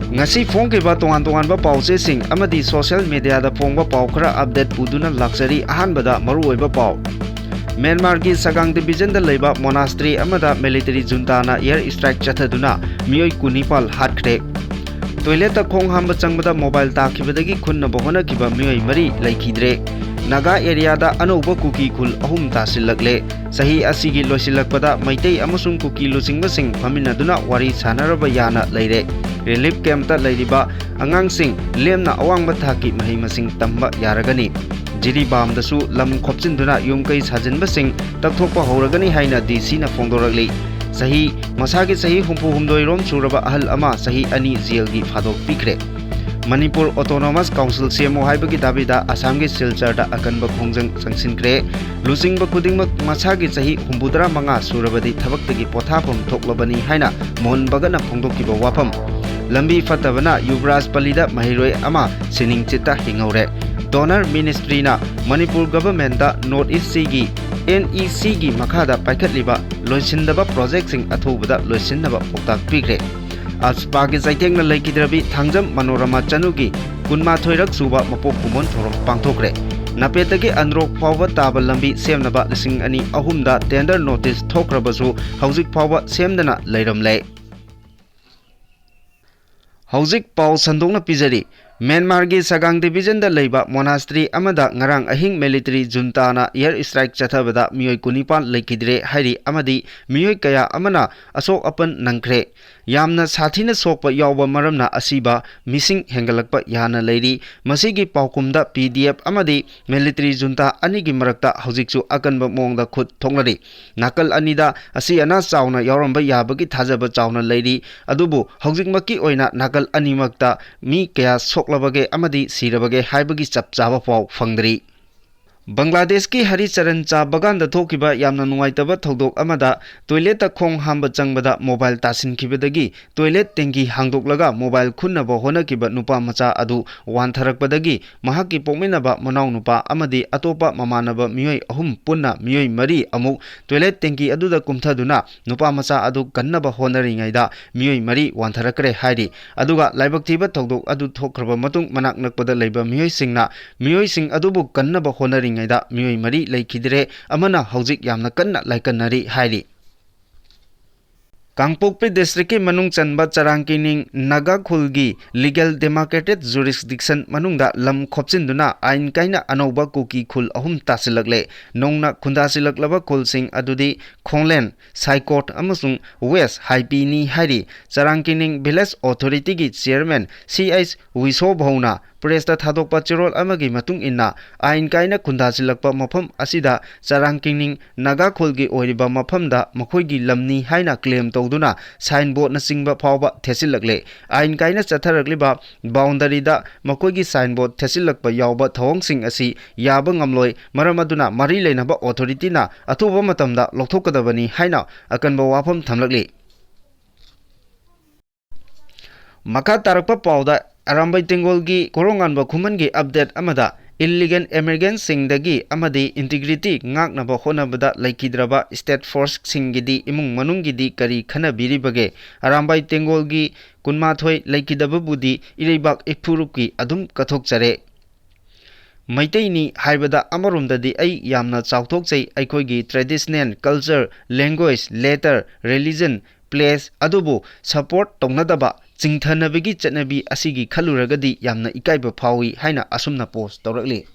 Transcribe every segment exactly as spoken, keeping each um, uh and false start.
ꯉꯁꯤ ꯐꯣꯡꯈꯤꯕ ꯇꯣꯉꯥꯟ ꯇꯣꯉꯥꯟꯕ ꯄꯥꯎꯆꯦꯁꯤꯡ ꯑꯃꯗꯤ social mediaꯗ ꯐꯣꯡꯕ ꯄꯥꯎ ꯈꯔ update ꯄꯨꯗꯨꯅ ꯂꯥꯛꯆꯔꯤ꯫ ꯑꯍꯥꯟꯕꯗ ꯃꯔꯨꯑꯣꯏꯕ ꯄꯥꯎ꯫ ꯃ꯭ꯌꯥꯟꯃꯥꯔꯒꯤ ꯁꯒꯥꯡ divisionꯗ ꯂꯩꯕ monastery ꯑꯃꯗ military juntaꯅ air strike ꯆꯠꯊꯗꯨꯅ ꯃꯤꯑꯣꯏ ꯀꯨꯟꯅꯤꯄꯥꯜ ꯍꯥꯠꯈ꯭ꯔꯦ꯫ Toiletꯇ ꯈꯣꯡ ꯍꯥꯝꯕ ꯆꯪꯕꯗ mobile ꯇꯥꯈꯤꯕꯗꯒꯤ ꯈꯨꯟꯅꯕ ꯍꯣꯠꯅꯈꯤꯕ ꯃꯤꯑꯣꯏ ꯃꯔꯤ ꯂꯩꯈꯤꯗ꯭ꯔꯦ꯫ ꯅꯥꯒꯥ areaꯗ ꯑꯅꯧꯕ ꯀꯨꯀꯤ ꯈꯨꯜ ꯑꯍꯨꯝ ꯇꯥꯁꯤꯜꯂꯛꯂꯦ꯫ ꯆꯍꯤ ꯑꯁꯤꯒꯤ ꯂꯣꯏꯁꯤꯜꯂꯛꯄꯗ ꯃꯩꯇꯩ ꯑꯃꯁꯨꯡ ꯀꯨꯀꯤ ꯂꯨꯆꯤꯡꯕꯁꯤꯡ ꯐꯝꯃꯤꯟꯅꯗꯨꯅ ꯋꯥꯔꯤ ꯁꯥꯟꯅꯔꯕ ꯌꯥꯅ ꯂꯩꯔꯦ꯫ Relief campꯇ ꯂꯩꯔꯤꯕ ꯑꯉꯥꯡꯁꯤꯡ ꯂꯦꯝꯅ ꯑꯋꯥꯡꯕ ꯊꯥꯛꯀꯤ ꯃꯍꯩ ꯃꯁꯤꯡ ꯇꯝꯕ ꯌꯥꯔꯒꯅꯤ꯫ ꯖꯤꯔꯤꯕꯥꯝꯗꯁꯨ ꯂꯝ ꯈꯣꯞꯆꯤꯟꯗꯨꯅ ꯌꯨꯝ ꯀꯩ ꯁꯥꯖꯤꯟꯕꯁꯤꯡ ꯇꯛꯊꯣꯛꯄ ꯍꯧꯔꯒꯅꯤ ꯍꯥꯏꯅ ꯗꯤ ꯁꯤꯅ ꯐꯣꯡꯗꯣꯔꯛꯂꯤ꯫ ꯆꯍꯤ, ꯃꯁꯥꯒꯤ ꯆꯍꯤ ꯍꯨꯝꯐꯨ ꯍꯨꯝꯗꯣꯏ ꯔꯣꯝ ꯁꯨꯔꯕ ꯑꯍꯜ ꯑꯃ ꯆꯍꯤ ꯑꯅꯤ ꯖꯦꯜꯒꯤ ꯐꯥꯗꯣꯛ ꯄꯤꯈ꯭ꯔꯦ꯫ ꯃꯅꯤꯄꯨꯔ Autonomous Council ꯁꯦꯝꯃꯨ ꯍꯥꯏꯕꯒꯤ ꯗꯥꯕꯤꯗ ꯑꯁꯥꯝꯒꯤ ꯁꯤꯜꯆꯔꯗ ꯑꯀꯟꯕ ꯈꯣꯡꯖꯪ ꯆꯪꯁꯤꯟꯈ꯭ꯔꯦ꯫ ꯂꯨꯆꯤꯡꯕ ꯈꯨꯗꯤꯡꯃꯛ ꯃꯁꯥꯒꯤ ꯆꯍꯤ ꯍꯨꯝꯐꯨꯇꯔꯥ ꯃꯉꯥ ꯁꯨꯔꯕꯗꯤ ꯊꯕꯛꯇꯒꯤ ꯄꯣꯊꯥꯐꯝ ꯊꯣꯛꯂꯕꯅꯤ ꯍꯥꯏꯅ ꯃꯣꯍꯟ ꯚꯒꯠꯅ ꯐꯣꯡꯗꯣꯛꯈꯤꯕ ꯋꯥꯐꯝ꯫ ꯂꯝꯕꯤ ꯐꯠꯇꯕꯅ ꯌꯨꯕꯔꯥꯖ ꯄꯜꯂꯤꯗ ꯃꯍꯩꯔꯣꯏ ꯑꯃ ꯁꯤꯅꯤꯡ ꯆꯤꯠꯇ ꯍꯤꯡꯍꯧꯔꯦ꯫ Donor Ministryꯅ ꯃꯅꯤꯄꯨꯔ governmentꯇ North Eastꯒꯤ NECꯒꯤ ꯃꯈꯥꯗ ꯄꯥꯏꯈꯠꯂꯤꯕ ꯂꯣꯏꯁꯤꯟꯗꯕ projectꯁꯤꯡ ꯑꯊꯨꯕꯗ ꯂꯣꯏꯁꯤꯟꯅꯕ ꯄꯥꯎꯇꯥꯛ ꯄꯤꯈ꯭ꯔꯦ꯫ AFSPAꯒꯤ ꯆꯩꯊꯦꯡꯅ ꯂꯩꯈꯤꯗ꯭ꯔꯕꯤ ꯊꯥꯡꯖꯝ ꯃꯅꯣꯔꯃꯥ ꯆꯅꯨꯒꯤ ꯀꯨꯟꯃꯥꯊꯣꯏꯔꯛ ꯁꯨꯕ ꯃꯄꯣꯛ ꯀꯨꯝꯑꯣꯟ ꯊꯧꯔꯝ ꯄꯥꯡꯊꯣꯛꯈ꯭ꯔꯦ꯫ ꯅꯄꯦꯠꯇꯒꯤ ꯑꯟꯗ꯭ꯔꯣꯛ ꯐꯥꯎꯕ ꯇꯥꯕ ꯂꯝꯕꯤ ꯁꯦꯝꯅꯕ ꯂꯤꯁꯤꯡ ꯑꯅꯤ ꯑꯍꯨꯝꯗ tender notice ꯊꯣꯛꯈ꯭ꯔꯕꯁꯨ ꯍꯧꯖꯤꯛ ꯐꯥꯎꯕ ꯁꯦꯝꯗꯅ ꯂꯩꯔꯝꯂꯦ꯫ ꯍꯧꯖꯤꯛ ꯄꯥꯎ ꯁꯟꯗꯣꯛꯅ ꯄꯤꯖꯔꯤ꯫ ꯃ꯭ꯌꯥꯟꯃꯥꯔꯒꯤ ꯁꯒꯥꯡ divisionꯗ ꯂꯩꯕ monastery ꯑꯃꯗ ꯉꯔꯥꯡ ꯑꯍꯤꯡ military juntaꯅ air strike ꯆꯠꯊꯕꯗ ꯃꯤꯑꯣꯏ ꯀꯨꯟꯅꯤꯄꯥꯜ ꯂꯩꯈꯤꯗ꯭ꯔꯦ ꯍꯥꯏꯔꯤ ꯑꯃꯗꯤ ꯃꯤꯑꯣꯏ ꯀꯌꯥ ꯑꯃꯅ ꯑꯁꯣꯛ ꯑꯄꯟ ꯅꯪꯈ꯭ꯔꯦ꯫ ꯌꯥꯝꯅ ꯁꯥꯊꯤꯅ ꯁꯣꯛꯄ ꯌꯥꯎꯕ ꯃꯔꯝꯅ ꯑꯁꯤꯕ ꯃꯤꯁꯤꯡ ꯍꯦꯟꯒꯠꯂꯛꯄ ꯌꯥꯅ ꯂꯩꯔꯤ꯫ ꯃꯁꯤꯒꯤ ꯄꯥꯎꯈꯨꯝꯗ PDF ꯑꯃꯗꯤ military junta ꯑꯅꯤꯒꯤ ꯃꯔꯛꯇ ꯍꯧꯖꯤꯛꯁꯨ ꯑꯀꯟꯕ ꯃꯑꯣꯡꯗ ꯈꯨꯠ ꯊꯣꯛꯅꯔꯤ꯫ ꯅꯥꯀꯜ ꯑꯅꯤꯗ ꯑꯁꯤ ꯑꯅꯥ ꯆꯥꯎꯅ ꯌꯥꯎꯔꯝꯕ ꯌꯥꯕꯒꯤ ꯊꯥꯖꯕ ꯆꯥꯎꯅ ꯂꯩꯔꯤ꯫ ꯑꯗꯨꯕꯨ ꯍꯧꯖꯤꯛꯃꯛꯀꯤ ꯑꯣꯏꯅ ꯅꯥꯀꯜ ꯑꯅꯤꯃꯛꯇ ꯃꯤ ꯀꯌꯥ ꯁꯣꯛꯂꯕꯒꯦ ꯑꯃꯗꯤ ꯁꯤꯔꯕꯒꯦ ꯍꯥꯏꯕꯒꯤ ꯆꯞ ꯆꯥꯕ ꯄꯥꯎ ꯐꯪꯗ꯭ꯔꯤ꯫ ꯕꯪꯒ꯭ꯂꯥꯗꯦꯁꯀꯤ ꯍꯔꯤꯆꯔꯟ ꯆꯥ ꯕꯒꯥꯟꯗ ꯊꯣꯛꯈꯤꯕ ꯌꯥꯝꯅ ꯅꯨꯡꯉꯥꯏꯇꯕ ꯊꯧꯗꯣꯛ ꯑꯃꯗ ꯇꯣꯏꯂꯦꯠꯇ ꯈꯣꯡ ꯍꯥꯝꯕ ꯆꯪꯕꯗ ꯃꯣꯕꯥꯏꯜ ꯇꯥꯁꯤꯟꯈꯤꯕꯗꯒꯤ ꯇꯣꯏꯂꯦꯠ ꯇꯦꯡꯀꯤ ꯍꯥꯡꯗꯣꯛꯂꯒ ꯃꯣꯕꯥꯏꯜ ꯈꯨꯟꯅꯕ ꯍꯣꯠꯅꯈꯤꯕ ꯅꯨꯄꯥ ꯃꯆꯥ ꯑꯗꯨ ꯋꯥꯟꯊꯔꯛꯄꯗꯒꯤ ꯃꯍꯥꯛꯀꯤ ꯄꯣꯛꯃꯤꯟꯅꯕ ꯃꯅꯥꯎꯅꯨꯄꯥ ꯑꯃꯗꯤ ꯑꯇꯣꯞꯄ ꯃꯃꯥꯟꯅꯕ ꯃꯤꯑꯣꯏ ꯑꯍꯨꯝ ꯄꯨꯟꯅ ꯃꯤꯑꯣꯏ ꯃꯔꯤ ꯑꯃꯨꯛ ꯇꯣꯏꯂꯦꯠ ꯇꯦꯡꯀꯤ ꯑꯗꯨꯗ ꯀꯨꯝꯊꯗꯨꯅ ꯅꯨꯄꯥ ꯃꯆꯥ ꯑꯗꯨ ꯀꯟꯅꯕ ꯍꯣꯠꯅꯔꯤꯉꯩꯗ ꯃꯤꯑꯣꯏ ꯃꯔꯤ ꯋꯥꯟꯊꯔꯛꯈ꯭ꯔꯦ ꯍꯥꯏꯔꯤ꯫ ꯑꯗꯨꯒ ꯂꯥꯏꯕꯛ ꯊꯤꯕ ꯊꯧꯗꯣꯛ ꯑꯗꯨ ꯊꯣꯛꯈ꯭ꯔꯕ ꯃꯇꯨꯡ ꯃꯅꯥꯛ ꯅꯛꯄꯗ ꯂꯩꯕ ꯃꯤꯑꯣꯏꯁꯤꯡꯅ ꯃꯤꯑꯣꯏꯁꯤꯡ ꯑꯗꯨꯕꯨ ꯀꯟꯅꯕ ꯍꯣꯠꯅꯔꯤꯉꯩꯗ ꯃꯤꯑꯣꯏ ꯃꯔꯤ ꯂꯩꯈꯤꯗ꯭ꯔꯦ, ꯑꯃꯅ ꯍꯧꯖꯤꯛ ꯌꯥꯝꯅ ꯀꯟꯅ ꯂꯥꯏꯀꯠꯅꯔꯤ ꯍꯥꯏꯔꯤ꯫ ꯀꯥꯡꯄꯣꯛꯄꯤ ꯗꯤꯁꯇ꯭ꯔꯤꯛꯀꯤ ꯃꯅꯨꯡ ꯆꯟꯕ ꯆꯔꯥꯡꯀꯤꯅꯤꯡ ꯅꯥꯒꯥ ꯈꯨꯜꯒꯤ ꯂꯤꯒꯦꯜ ꯗꯦꯃꯥꯔꯀꯦꯇꯦꯠ ꯖꯨꯔꯤꯁꯗꯤꯛꯁꯟ ꯃꯅꯨꯡꯗ ꯂꯝ ꯈꯣꯞꯆꯤꯟꯗꯨꯅ ꯑꯥꯏꯟ ꯀꯥꯏꯅ ꯑꯅꯧꯕ ꯀꯨꯀꯤ ꯈꯨꯜ ꯑꯍꯨꯝ ꯇꯥꯁꯤꯜꯂꯛꯂꯦ꯫ ꯅꯧꯅ ꯈꯨꯟꯗꯥꯁꯤꯜꯂꯛꯂꯕ ꯈꯨꯜꯁꯤꯡ ꯑꯗꯨꯗꯤ ꯈꯣꯡꯂꯦꯟ, ꯁꯥꯏꯀꯣꯠ ꯑꯃꯁꯨꯡ ꯋꯦꯁ ꯍꯥꯏꯄꯤꯅꯤ ꯍꯥꯏꯔꯤ꯫ ꯆꯔꯥꯡꯀꯤꯅꯤꯡ ꯚꯤꯂꯦꯖ ꯑꯣꯊꯣꯔꯤꯇꯤꯒꯤ ꯆꯤꯌꯔꯃꯦꯟ ꯁꯤ ꯑꯩꯆ ꯋꯤꯁꯣ ꯚꯧꯅ ꯄ꯭ꯔꯦꯁꯇ ꯊꯥꯗꯣꯛꯄ ꯆꯦꯔꯣꯜ ꯑꯃꯒꯤ ꯃꯇꯨꯡ ꯏꯟꯅ, ꯑꯥꯏꯟ ꯀꯥꯏꯅ ꯈꯨꯟꯗꯥꯁꯤꯜꯂꯛꯄ ꯃꯐꯝ ꯑꯁꯤꯗ ꯆꯔꯥꯡꯀꯤꯅꯤꯡ ꯅꯥꯒꯥ ꯈꯨꯜꯒꯤ ꯑꯣꯏꯔꯤꯕ ꯃꯐꯝꯗ ꯃꯈꯣꯏꯒꯤ ꯂꯝꯅꯤ ꯍꯥꯏꯅ ꯀ꯭ꯂꯦꯝ ꯇꯧꯗꯨꯅ ꯁꯥꯏꯟ ꯕꯣꯔꯗꯅꯆꯤꯡꯕ ꯐꯥꯎꯕ ꯊꯦꯠꯆꯤꯜꯂꯛꯂꯦ꯫ ꯑꯥꯏꯟ ꯀꯥꯏꯅ ꯆꯠꯊꯔꯛꯂꯤꯕ ꯕꯥꯎꯟꯗꯔꯤꯗ ꯃꯈꯣꯏꯒꯤ ꯁꯥꯏꯟ ꯕꯣꯔꯗ ꯊꯦꯠꯆꯤꯜꯂꯛꯄ ꯌꯥꯎꯕ ꯊꯧꯑꯣꯡꯁꯤꯡ ꯑꯁꯤ ꯌꯥꯕ ꯉꯝꯂꯣꯏ, ꯃꯔꯝ ꯑꯗꯨꯅ ꯃꯔꯤ ꯂꯩꯅꯕ ꯑꯣꯊꯣꯔꯤꯇꯤꯅ ꯑꯊꯨꯕ ꯃꯇꯝꯗ ꯂꯧꯊꯣꯛꯀꯗꯕꯅꯤ ꯍꯥꯏꯅ ꯑꯀꯟꯕ ꯋꯥꯐꯝ ꯊꯝꯂꯛꯂꯤ꯫ ꯃꯈꯥ ꯇꯥꯔꯛꯄ ꯄꯥꯎꯗ, ꯑꯔꯥꯝꯕꯥꯏ ꯇꯦꯡꯒꯣꯜꯒꯤ ꯀꯣꯔꯣꯡꯉꯥꯟꯕ ꯈꯨꯃꯟꯒꯤ ꯑꯞꯗꯦꯠ ꯑꯃꯗ, ꯏꯜꯂꯤꯒꯦꯜ ꯏꯃꯤꯒ꯭ꯔꯦꯟꯁꯤꯡꯗꯒꯤ ꯑꯃꯗꯤ ꯏꯟꯇꯤꯒ꯭ꯔꯤꯇꯤ ꯉꯥꯛꯅꯕ ꯍꯣꯠꯅꯕꯗ ꯂꯩꯈꯤꯗ꯭ꯔꯕ ꯁ꯭ꯇꯦꯠ ꯐꯣꯔꯁꯁꯤꯡꯒꯤꯗꯤ ꯏꯃꯨꯡ ꯃꯅꯨꯡꯒꯤꯗꯤ ꯀꯔꯤ ꯈꯟꯅꯕꯤꯔꯤꯕꯒꯦ? ꯑꯔꯥꯝꯕꯥꯏ ꯇꯦꯡꯒꯣꯜꯒꯤ ꯀꯨꯟꯃꯥꯊꯣꯏ ꯂꯩꯈꯤꯗꯕꯕꯨꯗꯤ ꯏꯔꯩꯕꯥꯛ ꯏꯐꯨꯔꯨꯞꯀꯤ ꯑꯗꯨꯝ ꯀꯠꯊꯣꯛꯆꯔꯦ꯫ ꯃꯩꯇꯩꯅꯤ ꯍꯥꯏꯕꯗ ꯑꯃꯔꯣꯝꯗꯗꯤ ꯑꯩ ꯌꯥꯝꯅ ꯆꯥꯎꯊꯣꯛꯆꯩ꯫ ꯑꯩꯈꯣꯏꯒꯤ traditional culture, language, letter, religion, place ꯑꯗꯨꯕꯨ support ꯇꯧꯅꯗꯕ, ꯆꯤꯡꯊꯅꯕꯒꯤ ꯆꯠꯅꯕꯤ ꯑꯁꯤꯒꯤ ꯈꯜꯂꯨꯔꯒꯗꯤ ꯌꯥꯝꯅ ꯏꯀꯥꯏꯕ ꯐꯥꯎꯏ ꯍꯥꯏꯅ ꯑꯁꯨꯝꯅ ꯄꯣꯁ ꯇꯧꯔꯛꯂꯤ꯫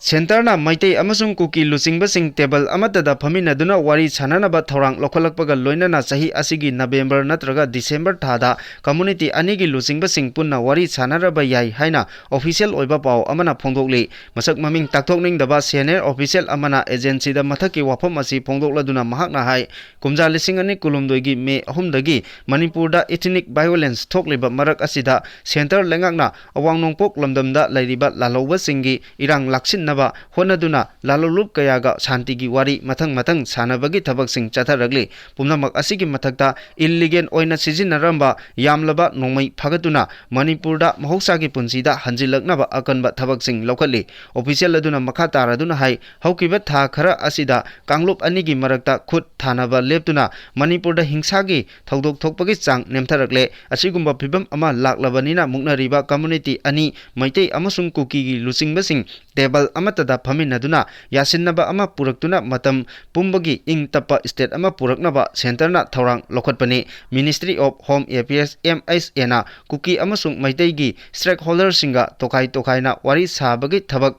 ꯁꯦꯟꯇꯔꯅ ꯃꯩꯇꯩ ꯑꯃꯁꯨꯡ ꯀꯨꯀꯤ ꯂꯨꯆꯤꯡꯕꯁꯤꯡ ꯇꯦꯕꯜ ꯑꯃꯠꯇꯗ ꯐꯝꯃꯤꯟꯅꯗꯨꯅ ꯋꯥꯔꯤ ꯁꯥꯅꯅꯕ ꯊꯧꯔꯥꯡ ꯂꯧꯈꯠꯂꯛꯄꯒ ꯂꯣꯏꯅꯅ ꯆꯍꯤ ꯑꯁꯤꯒꯤ ꯅꯕꯦꯝꯕꯔ ꯅꯠꯇ꯭ꯔꯒ ꯗꯤꯁꯦꯝꯕꯔ ꯊꯥꯗ ꯀꯝꯃꯨꯅꯤꯇꯤ ꯑꯅꯤꯒꯤ ꯂꯨꯆꯤꯡꯕꯁꯤꯡ ꯄꯨꯟꯅ ꯋꯥꯔꯤ ꯁꯥꯅꯔꯕ ꯌꯥꯏ ꯍꯥꯏꯅ ꯑꯣꯐꯤꯁꯤꯌꯦꯜ ꯑꯣꯏꯕ ꯄꯥꯎ ꯑꯃꯅ ꯐꯣꯡꯗꯣꯛꯂꯤ꯫ ꯃꯁꯛ ꯃꯃꯤꯡ ꯇꯥꯛꯊꯣꯛꯅꯤꯡꯗꯕ ꯁꯦꯅꯤꯌꯔ ꯑꯣꯐꯤꯁꯤꯌꯦꯜ ꯑꯃꯅ ꯑꯦꯖꯦꯟꯁꯤꯗ ꯃꯊꯛꯀꯤ ꯋꯥꯐꯝ ꯑꯁꯤ ꯐꯣꯡꯗꯣꯛꯂꯗꯨꯅ ꯃꯍꯥꯛꯅ ꯍꯥꯏ, ꯀꯨꯝꯖꯥ ꯂꯤꯁꯤꯡ ꯑꯅꯤ ꯀꯨꯟꯍꯨꯝꯗꯣꯏꯒꯤ ꯃꯦ ꯑꯍꯨꯝꯗꯒꯤ ꯃꯅꯤꯄꯨꯔꯗ ethnic violence ꯊꯣꯛꯂꯤꯕ ꯃꯔꯛ ꯑꯁꯤꯗ ꯁꯦꯟꯇꯔ ꯂꯩꯉꯥꯛꯅ ꯑꯋꯥꯡ ꯅꯣꯡꯄꯣꯛ ꯂꯝꯗꯝꯗ ꯂꯩꯔꯤꯕ ꯂꯥꯜꯍꯧꯕꯁꯤꯡꯒꯤ ꯏꯔꯥꯡ ꯂꯥꯛꯁꯤꯟꯅ ꯍꯣꯠꯅꯗꯨꯅ ꯂꯥꯂꯣꯂꯨꯞ ꯀꯌꯥꯒ ꯁꯥꯟꯇꯤꯒꯤ ꯋꯥꯔꯤ ꯃꯊꯪ ꯃꯊꯪ ꯁꯥꯟꯅꯕꯒꯤ ꯊꯕꯛꯁꯤꯡ ꯆꯠꯊꯔꯛꯂꯤ꯫ ꯄꯨꯝꯅꯃꯛ ꯑꯁꯤꯒꯤ ꯃꯊꯛꯇ ꯏꯜꯂꯤꯒꯦꯜ ꯑꯣꯏꯅ ꯁꯤꯖꯤꯟꯅꯔꯝꯕ ꯌꯥꯝꯂꯕ ꯅꯣꯡꯃꯩ ꯐꯥꯒꯠꯇꯨꯅ ꯃꯅꯤꯄꯨꯔꯗ ꯃꯍꯧꯁꯥꯒꯤ ꯄꯨꯟꯁꯤꯗ ꯍꯟꯖꯤꯜꯂꯛꯅꯕ ꯑꯀꯟꯕ ꯊꯕꯛꯁꯤꯡ ꯂꯧꯈꯠꯂꯤ꯫ ꯑꯣꯐꯤꯁꯤꯌꯦꯜ ꯑꯗꯨꯅ ꯃꯈꯥ ꯇꯥꯔꯗꯨꯅ ꯍꯥꯏ, ꯍꯧꯈꯤꯕ ꯊꯥ ꯈꯔ ꯑꯁꯤꯗ ꯀꯥꯡꯂꯨꯞ ꯑꯅꯤꯒꯤ ꯃꯔꯛꯇ ꯈꯨꯠ ꯊꯥꯅꯕ ꯂꯦꯞꯇꯨꯅ ꯃꯅꯤꯄꯨꯔꯗ ꯍꯤꯡꯁꯥꯒꯤ ꯊꯧꯗꯣꯛ ꯊꯣꯛꯄꯒꯤ ꯆꯥꯡ ꯅꯦꯝꯊꯔꯛꯂꯦ꯫ ꯑꯁꯤꯒꯨꯝꯕ ꯐꯤꯕꯝ ꯑꯃ ꯂꯥꯛꯂꯕꯅꯤꯅ ꯃꯨꯛꯅꯔꯤꯕ ꯀꯝꯃ꯭ꯌꯨꯅꯤꯇꯤ ꯑꯅꯤ, ꯃꯩꯇꯩ ꯑꯃꯁꯨꯡ ꯀꯨꯀꯤꯒꯤ ꯂꯨꯆꯤꯡꯕꯁꯤꯡ ꯇꯦꯕꯜ ꯑꯃꯠꯇꯗ ꯐꯝꯃꯤꯟꯅꯗꯨꯅ ꯌꯥꯁꯤꯟꯅꯕ ꯑꯃ ꯄꯨꯔꯛꯇꯨꯅ ꯃꯇꯝ ꯄꯨꯝꯕꯒꯤ ꯏꯪ ꯇꯞꯄ ꯁ꯭ꯇꯦꯠ ꯑꯃ ꯄꯨꯔꯛꯅꯕ ꯁꯦꯟꯇꯔꯅ ꯊꯧꯔꯥꯡ ꯂꯧꯈꯠꯄꯅꯤ꯫ Ministry of Home Affairs, M H A, ꯅ ꯀꯨꯀꯤ ꯑꯃꯁꯨꯡ ꯃꯩꯇꯩꯒꯤ ꯁ꯭ꯇꯦꯛꯍꯣꯜꯗꯔꯁꯤꯡꯒ ꯇꯣꯈꯥꯏ ꯇꯣꯈꯥꯏꯅ ꯋꯥꯔꯤ ꯁꯥꯕꯒꯤ ꯊꯕꯛ